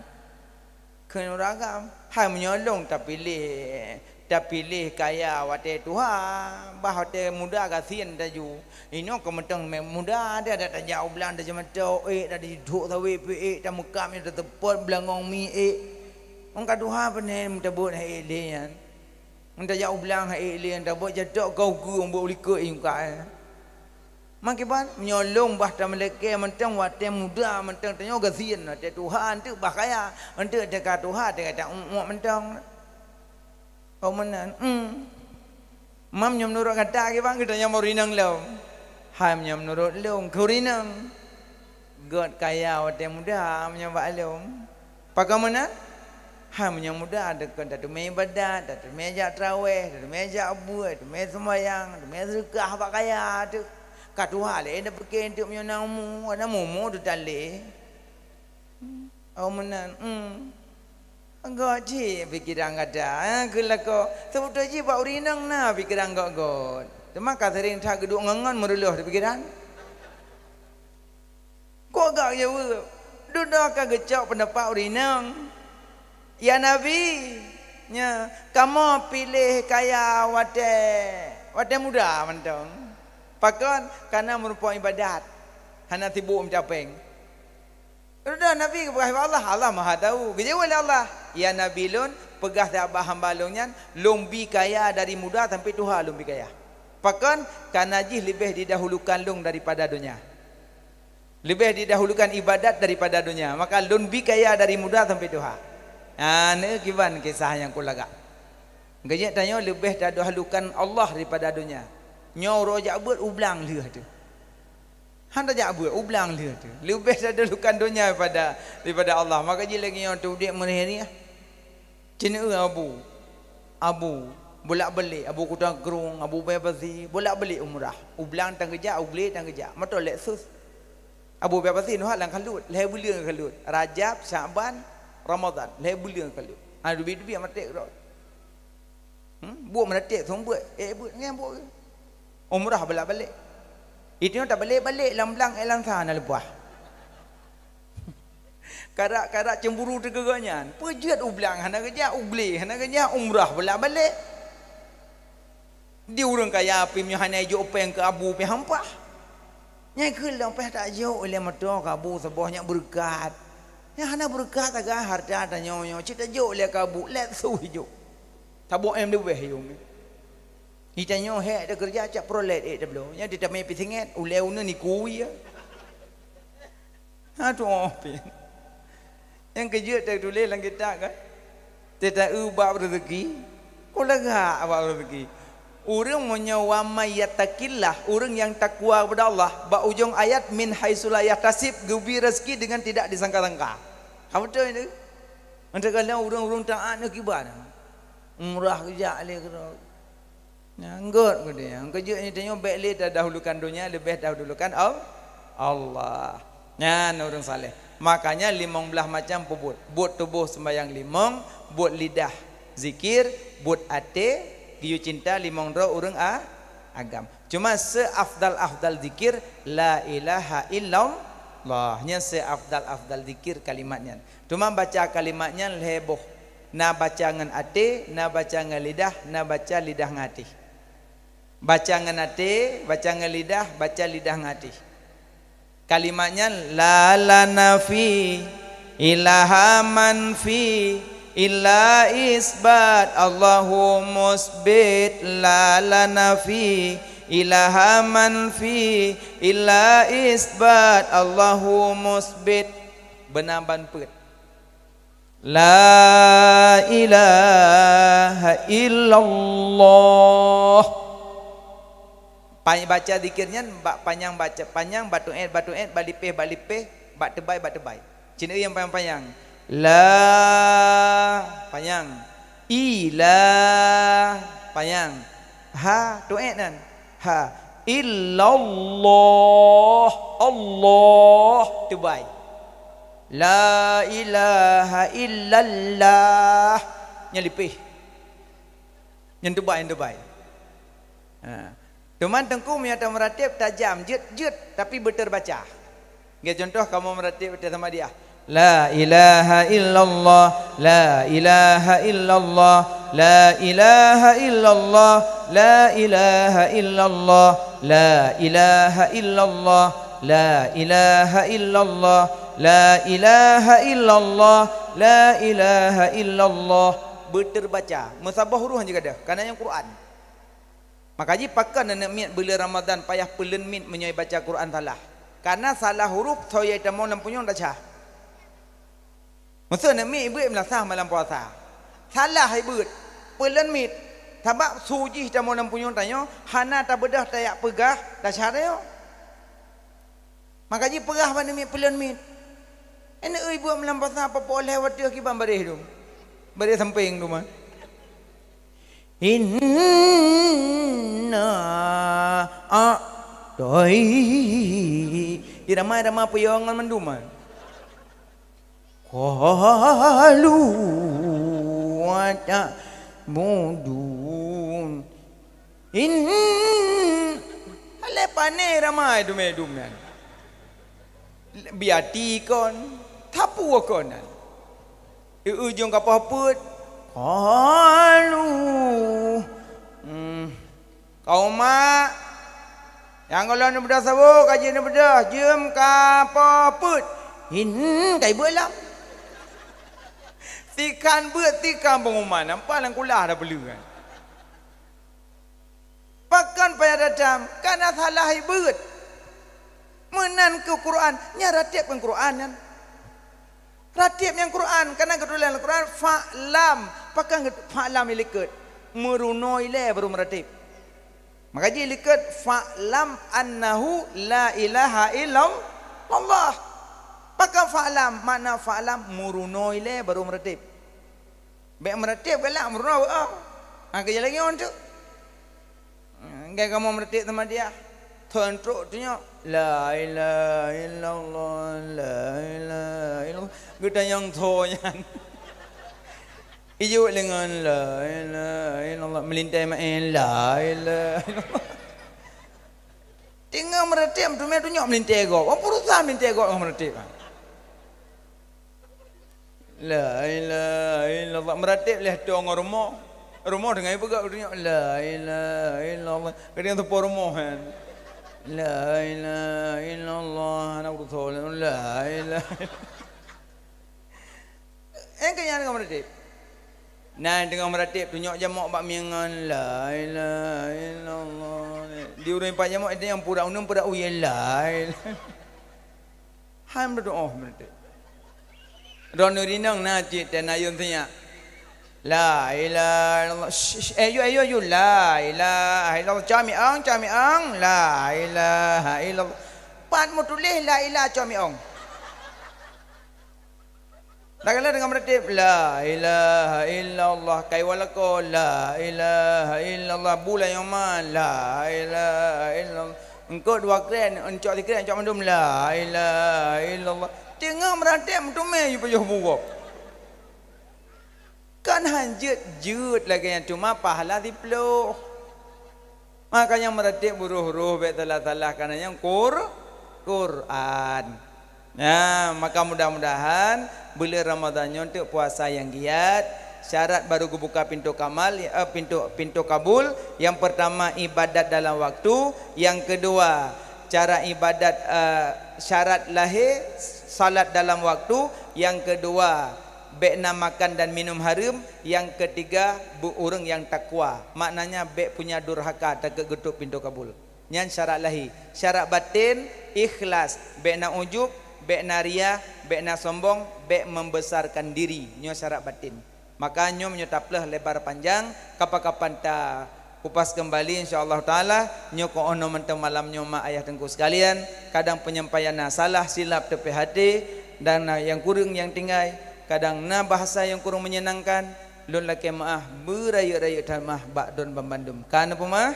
Kheun ureuëng agam, hai meunyoe lôn tapiléh, tapiléh kaya watée tuha, bah watée muda gasien taju. Inoe keu mantong mé muda, adak tajak u blang, tajak mantong ék, tajidok saweue pih ék, tameukam nyoe tateupot beulangong mi ék. Ong ka tuha peuné meutabeuet hai ék lé nyan. Ngon tajak u blang hai ék lé nyan tabeuet jatok kau geu ong beuet u likot i muka, eh. Makiban, meunyoe lôn bah tameulakée mantong watée muda mantong tanyoe gasien, watée tuha eunteuk bah kaya, eunteuk teuka tuha teuka ta-uek-uek mantong. Oh meunan, hmm. Mam nyoe meunurot gata kiban geutanyoe meurinong lom. Hai meunyoe meunurot lôn keurinong. Gét kaya watée muda meunyoe bak lôn. Pakon meunan? Hai meunyoe muda deukon tateumé ibadat, tateumé jak traweh, tateumé jak buet, tateumé seumayang, tateumé seudeukah bak kaya teuh. Ka tuha lé na pike eunteuk meunyoe na umu, na mumu teutalé. Oh meunan, hmm. Gét cit pikeran gata, eh, keu lakoe. Seubeutôi jih bak ureuëng inong na pikeran gét-gét. Teuma ka sering that geuduek ngon-ngon meureuloh di pikeran. Kok gak jaweueb? Dudoe ka geucok peundapat ureuëng inong. Ya Nabi, nya, kamoe piléh kaya watée, watée muda mantong. Pakon? Kana meurumpok ibadat. Hana sibuk mita péng. Dudoe Nabi geupeugah bak Allah, Allah Maha Tahu. Geujaweueb lé Allah, "Ya Nabi lôn, peugah siat bak hamba lôn nyan, lôn bi kaya dari muda sampai tuha lôn bi kaya." Pakon? Kana jih leubeh didahulukan lôn daripada donya. Leubeh didahulukan ibadat daripada donya. Maka lôn bi kaya dari muda sampai tuha. Ha, neu kiban kisah nyang kulagak. Geujak tanyoe leubeh tadahulukan Allah daripada donya. Nyoe uroe jak beuet u blang lheueh teuh. Han tajak beuet u blang lheueh teuh. Leubeh tadahulukan donya daripada, daripada Allah. Maka jih lagée nyoe teuh udeb meuriah-riah. Ceuneueh abu, abu bolak-balik, abu Kuta Krueng, abu Baya Pasi, bolak-balik umrah. U blang tan geujak, u glé tan geujak. Moto Lexus. Abu Baya Pasi neuhat lam kalut, lhée buleuen kalut. Rajab, Syakban, Ramadan, lhée buleuen kalut. Hana dubi-dubi maté keudroe. Hmm? Buet meuratéb seumeubeuet, ék beuet ngon buet. Umrah bolak-balik. Itu nyoe tabalek-balek lam blang ék lam sa na leupah. Karak-karak cemburu teuh keu gobnyan. Peue jeuet u blang hana geujak, u glé hana geujak, umrah bolak-balik. Di ureuëng kaya pih meunyoe hana ijok péng keu abu pih hampah. Nyang keu lom pih tajok lé moto keu abu saboh nyak beureukat. Nyan hana beureukat taga hareuta tanyoe nyoe, cit tajok lé ka bu, lét su jijok. Tabok M leubeh yum. Di tanyoe hék takeureuja cak prolet ék tabloe. Nyan ditamé pih singet, ulée uneuen iku ya. Ha tuoh pih. Nyang keujeuet tatuléh lam kitab kan? Teuta-eu bab reuzeki. Ko lagak bab reuzeki. Ureuëng meunyoe wa may yattaqillah, ureuëng nyang takwa kepada Allah, bak ujong ayat min haitsu la yahtasib, geubri reuzeki dengan tidak disangka-sangka. Ka beutôi tu. Mantong kadang ureuëng-ureuëng taat nyoe kiban. Umrah geujak lé keudroe. Nyan gét geude. Nyang keujeuet nyoe tanyoe bék lé tadahulukan donya, leubeh dahulukan Al-, Allah. Nyan ureuëng saleh. Makanya limong blaih macam peubuet. Buet tuboh sembahyang limong, buet lidah zikir, buet até geuyue cinta limong droe ureuëng a-, agam. Cuma seafdal-afdal zikir la ilaha illallah. Nyan seafdal-afdal zikir kalimat nyan. Teuma baca kalimat nyan lhée boh. Na baca ngon até, na baca ngon lidah, na baca lidah ngon até. Baca ngon até, baca ngon lidah, baca lidah ngon até. Kalimat nyan la lana fi ilaha man fi illa isbat Allahu musbit la lana fi ilaha man fi illa isbat Allahu musbit. Beuna ban peuet. La ilaha illallah. Pai baca zikir nyan bak panyang baca panyang, bak tuet bak tuet, bak lipéh bak lipéh, bak teubai bak teubai. Cit eu nyang panyang-panyang. La panyang. Ila panyang. Ha tuet nan. Ha. Illallah. Allah teubai. La ilaha illallah. Nyan lipéh. Nyan teubai, nyan teubai. Ha. Teuma teungku meunyoe tameuratéb tajam, jeuet-jeuet, tapi beuteubaca. Nggih, contoh kamoe meuratéb teuh sama dia. La ilaha illallah, la ilaha illallah, la ilaha illallah, la ilaha illallah, la ilaha illallah, la ilaha illallah, la ilaha illallah, la ilaha illallah. Beuteubaca. Meusaboh huruf han jeuet gadôh, kana nyang Quran. Maka jih pakon aneuk miet buleuen Ramadhan payah peuleuen miet meunyoe baca Quran salah. Kana salah huruf, soe nyang tamong lam punyueng desya. Meuseu aneuk miet ibeuet meulasah malam puasa. Salah ibeuet, peuleuen miet. Sabab su jih tamong lam punyueng tanyoe hana tabeudôh tajak peugah desya tanyoe. Maka jih peugah bak aneuk miet peuleuen miet. Aneuk ibeuet malam puasa, peue-peue lhée watée kiban baréh dum. Baréh sampéng dum. Inna a'toi. Irama-irama peuyong ngon mandum. Qalu wa ta'budun. In. Alah pané ramai dumé dum nyan. Biati kon, tapue kon nyan. Di ujong kapah peuet. Qalu. Hmm. Kaum mak, nyang gohlom neubeudôh saboh, ka jeuet neubeudôh, jeuem ka po peuet. Hin, ka ibeuet lom. Tikan beuet, tikan pengumuman, nampak lam kulah dah peuleueh kan. Pakon payah dendam, kana salah ibeuet. Meunan keu Quran, nyan ratéb ngon Quran nyan. Ratéb nyang Quran, kana geutuléh lam Quran, fa'lam. Pakon geu-, fa'lam ilikot? Meurunoe ilée baru meuratéb. Maka jih ilikot, fa'lam annahu la ilaha illallah. Pakon fa'lam? Makna fa'lam, meurunoe ilée baru meuratéb. Bék meuratéb galak meurunoe, oh. Ha, keu jalan nyoe tu. Enggai kamoe meuratéb sama dia. Thon trok tunyok. La ilaha illallah, la ilaha illallah. Geutanyong tho nyan. Ijok lengan la ilaha illallah. Meulintée maén la ilaha illallah. Teungoh meuratéb, teumé tunyok meulintée gob. Wong peurusan meulintée gob ngon meuratéb. La ilaha illallah. Meuratéb lheueh tô ngon rumoh. Rumoh teungoh ipeugah geutanyoe, la ilaha illallah. Geutanyoe teupo rumoh nyan. La ilaha illallah. Aneuk rumoh, la ilaha illallah. Nyang keu nyan teungoh meuratéb. Nah, teungoh meuratéb, tunyok jamok bak miangan, la ilaha illallah. Di ureuëng pat jamok, itu nyang pura uneum, pura uye, la ilaha. Hai meudoa, oh, meuratéb. Droeneuh rinong na cit, teuh na yum sinyak. La ilaha illallah. Shh, shh, eh, yu, eh, yu, yu. La ilaha illallah. Camiang, camiang. La ilaha illallah. Pat meutuléh la ilaha camiang. Dah kala teungoh meuratéb, la ilaha illallah. Kai walako, la ilaha illallah. Bulan nyang ma, la ilaha illallah. Engkau dua kren, encok sikren, encok mandum, la ilaha illallah. Teungoh meuratéb, meuteumé yu pajoh bugob. Kan han jeuet-jeuet lagée nyan, cuma pahala siploh. Makanya meuratéb buroh-roh bék salah-salah, karena nyang Qur-, Quran. Nah, maka mudah-mudahan buleuen Ramadhan nyoe teuk puasa nyang giat, syarat baru geubuka pintoe kamal, eh, pintoe, pintoe kabul. Yang pertama, ibadat dalam waktu. Yang kedua, cara ibadat, eh, syarat lahé, salat dalam waktu. Yang kedua, bék na makan dan minum hareuem. Yang ketiga, beu ureuëng nyang takwa. Maknanya, bék punya durhaka, takot geutup pintoe kabul. Nyan syarat lahé. Syarat baten, ikhlas. Bék na ujub, bék na riya, bék na sombong, bék membesarkan diri. Nyoe syarat baten. Maka nyoe meunyoe tapleuh lebar panjang, kapan-kapan takupas kembali, insya Allah Taala. Nyoe keuh 'oh noe mantong malam nyoe, mak ayah teungku sekalian. Kadang penyampaian na salah, silap, teupeh até, dan na nyang kureueng nyang tinggai. Kadang na bahasa nyang kureueng menyenangkan. Lôn lakée meuáh, beurayeuk-rayeuk that meuáh bak droen banmandum. Ka neupeumeuáh?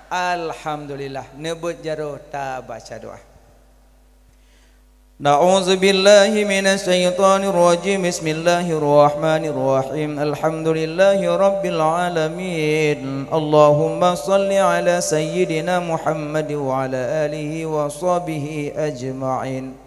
Alhamdulillah. Neubeuet jaroe, tabaca doa. A'udzubillahi minasyaitonirrajim. Bismillahirrahmanirrahim. Alhamdulillahirabbil alamin. Allahumma shalli ala sayyidina Muhammad wa ala alihi wa sahbihi ajma'in.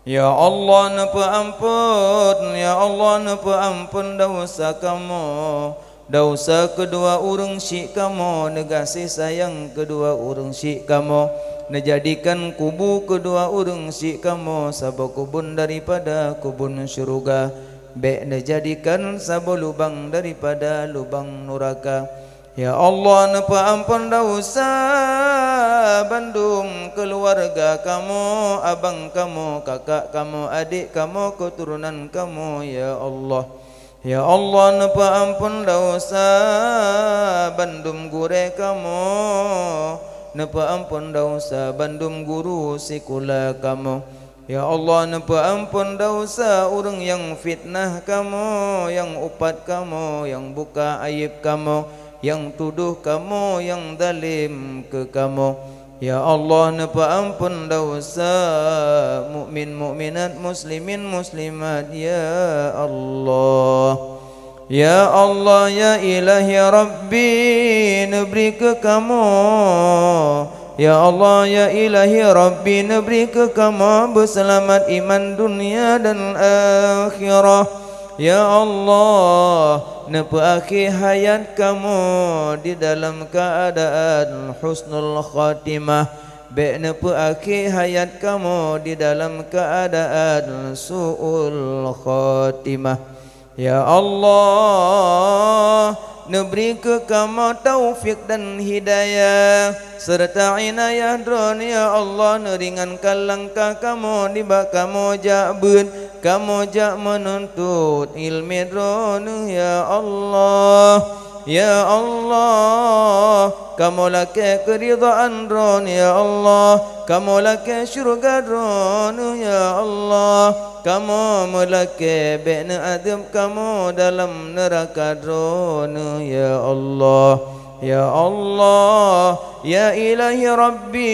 Ya Allah, neupeuamphon, ya Allah, neupeuamphon desya kamoe, desya keudua ureuëng syik kamoe, neugaséh sayang keudua ureuëng syik kamoe, neujadikan kubu keudua ureuëng syik kamoe saboh keubon daripada keubon syeuruga. Bék neujadikan saboh lubang daripada lubang nuraka. Ya Allah, neupeuamphon desya bandum keuluwarga kamoe, abang kamoe, kakak kamoe, adék kamoe, keuturonan kamoe, ya Allah. Ya Allah, neupeuamphon desya bandum gurée kamoe, neupeuamphon desya bandum guru sikula kamoe. Ya Allah, neupeuamphon desya ureuëng nyang fitnah kamoe, nyang upat kamoe, nyang buka aieb kamoe, nyang tudoh kamoe, nyang zalem keu kamoe. Ya Allah, neupeuamphon desya mukmin mukminat, muslimin muslimat, ya Allah. Ya Allah, ya Ilahi Rabbi, neubri keu kamoe. Ya Allah, ya Ilahi Rabbi, neubri keu kamoe beuseulamat iman dunia dan akhirah. Ya Allah, neupeuakhé hayat kamoe di dalam keuadaan husnul khatimah. Bék neupeuakhé hayat kamoe di dalam keuadaan su'ul khatimah. Ya Allah, neubri keu kamoe taufik dan hidayah, seureuta inayah Droeneuh, ya Allah, neuringankan langkah kamoe nibak kamoe jak beuet, kamoe jak meununtut iéleumé Droeneuh, ya Allah. Ya Allah, kamoe lakée keuridhaan Droeneuh, ya Allah, kamoe lakée syeuruga Droeneuh, ya Allah. Kamoe meulakée bék neuadeueb kamoe dalam neuraka Droeneuh, ya Allah. Ya Allah, ya Ilahi Rabbi,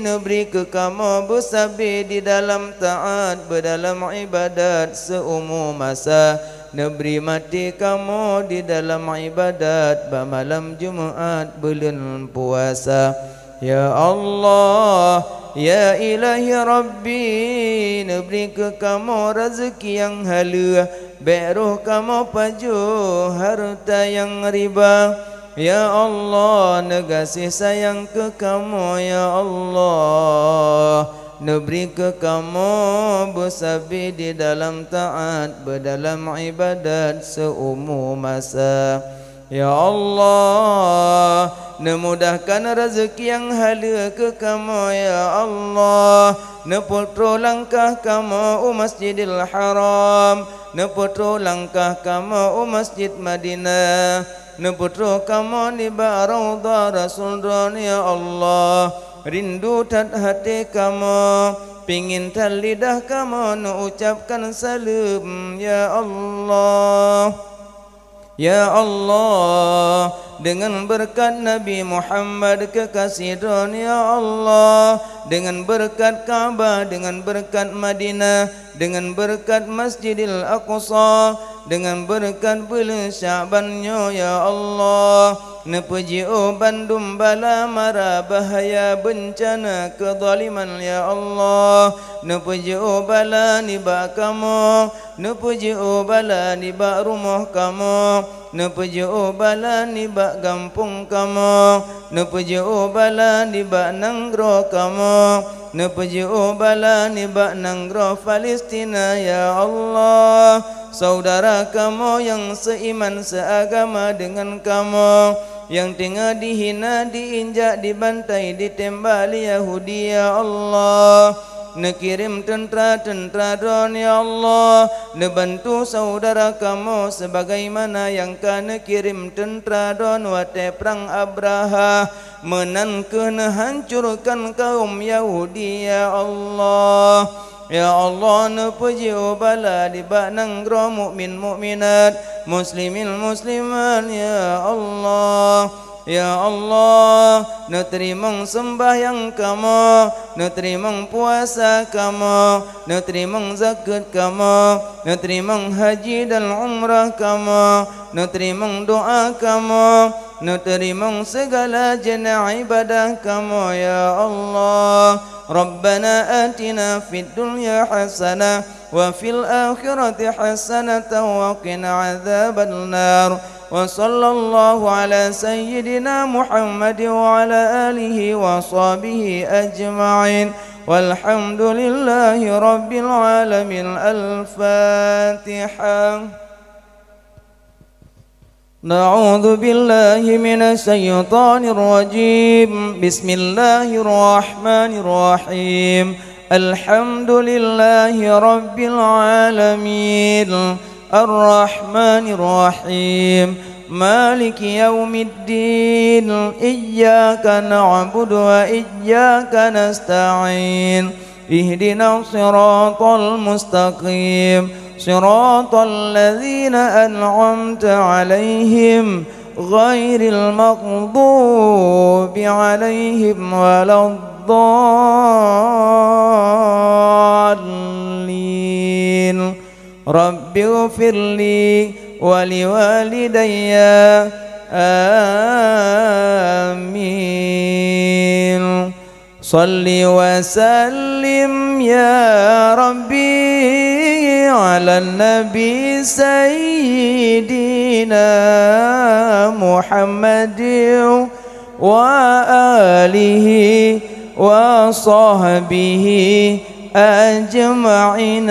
neubri keu kamoe beusabe di dalam taát, beudalam iébadat seuumu masa. Neubri maté kamoe di dalam iébadat bak malam Jumeuát buleuen puasa. Ya Allah, ya Ilahi Rabbi, neubri keu kamoe raseuki nyang haleue, bék roh kamoe pajoh hareuta nyang riba. Ya Allah, neugaséh sayang keu kamoe, ya Allah. Neubri keu kamoe beusabe di dalam taat, beudalam ibadat seumu masa. Ya Allah, neumudahkan rezeki nyang haleue keu kamoe, ya Allah. Neupeutroh langkah kamoe u Masjidil Haram, neupeutroh langkah kamoe u Masjid Madinah, neupeutroh kamoe nibak Raudhah Rasul Droeneuh, ya Allah. Rindu that até kamoe, pingin that lidah kamoe neuucapkan saleuem, ya Allah. Ya Allah, deungon beureukat Nabi Muhammad keukaséh Droeneuh, ya Allah, deungon beureukat Ka'bah, deungon beureukat Madinah, deungon beureukat Masjidil Aqsa, deungon beureukat buleuen Sya'ban nyoe, ya Allah, neupeujiôh bandum bala mara bahaya beuncana keuzaliman, ya Allah, neupeujiôh bala nibak kamoe, neupeujiôh bala nibak rumoh kamoe, neupeujiôh bala nibak gampông kamoe, neupeujiôh bala nibak nanggroe kamoe, neupeujiôh bala nibak nanggroe Palestina, ya Allah. Syedara kamoe nyang seuiman seuagama deungon kamoe, nyang teungoh dihina, diinjak, dibantai, ditembak lé Yahudi, ya Allah. Neukirém teuntra-teuntra Droeneuh, ya Allah, neubantu syedara kamoe sebagaimana nyang ka neukirém teuntra Droeneuh watée prang Abrahah, meunan kheueh neuhancurkan kaum Yahudi, ya Allah. Ya Allah, neupeujiôh bala nibak nanggroe mukmin mukminat, muslimin muslimat, ya Allah. Ya Allah, neuteurimong seumbahyang kamoe, neuteurimong puasa kamoe, neuteurimong zakeuet kamoe, neuteurimong haji dan umrah kamoe, neuteurimong doa kamoe, neuteurimong sigala jeuneuh ibadah kamoe, ya Allah. Rabbana atina fid dunya hasanah wa fil akhirati hasanatan wa qina adzabannar. Wa sallallahu ala sayyidina Muhammad wa ala alihi wa sahbihi ajma'in. Walhamdulillahi rabbil alamin. Al-Fatihah. أعوذ بالله من الشيطان الرجيم. بسم الله الرحمن الرحيم. الحمد لله رب العالمين. الرحمن الرحيم. مالك يوم الدين. إياك نعبد وإياك نستعين. اهدنا الصراط المستقيم، صراط الذين أنعمت عليهم، غير المغضوب عليهم ولا الضالين. رب اغفر لي ولوالدي. آمين. صل وسلم يا ربي على النبي سيدنا محمد وآله وصحبه أجمعين.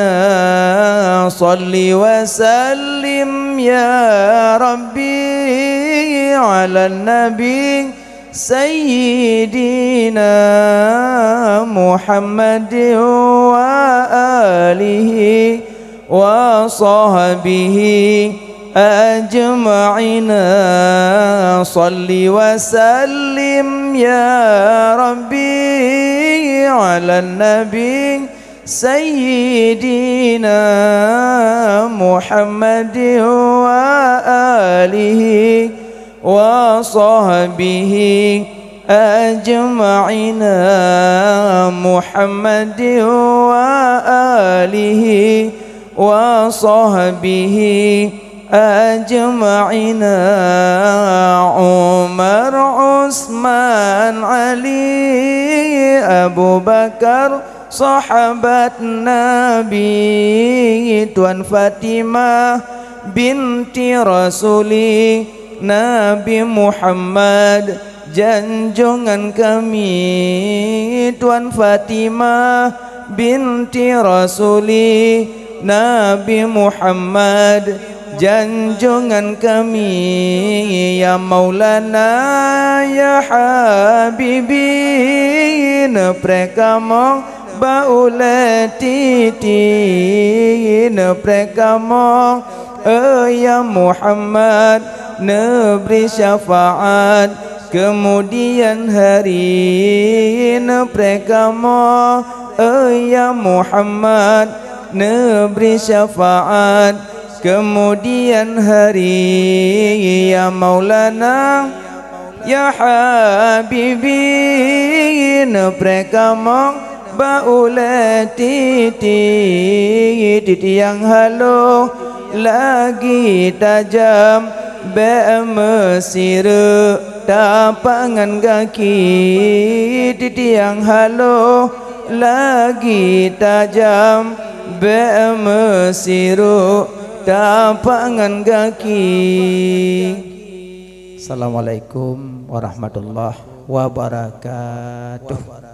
صل وسلم يا ربي على النبي سيدنا محمد وآله وصحبه أجمعين. صل وسلم يا ربي على النبي سيدنا محمد وآله وصحبه أجمعين. محمد وآله وصحبه أجمعين. عمر، عثمان، علي، أبو بكر، sahabat Nabi, Tuan Fatimah binti Rasuli, Nabi Muhammad Janjongan kami Tuan Fatimah binti Rasuli Nabi Muhammad. Janjongan kami ya Maulana ya Habibi, neupreh kamoe bak ulée titi, neupreh kamoe, eh, ya Muhammad, neubri syafaat keumudian hari, neupreh kamoe, eh, ya Muhammad, neubri syafaat keumudian hari, ya Maulana. Ya Habibi, neupreh kamoe bak ulée titi, titi nyang haloh lagi tajam, bék meusireuk tapak ngon gaki, titi nyang haloh lagi tajam, bék meusireuk tapak ngon gaki. Assalamualaikum warahmatullahi wabarakatuh.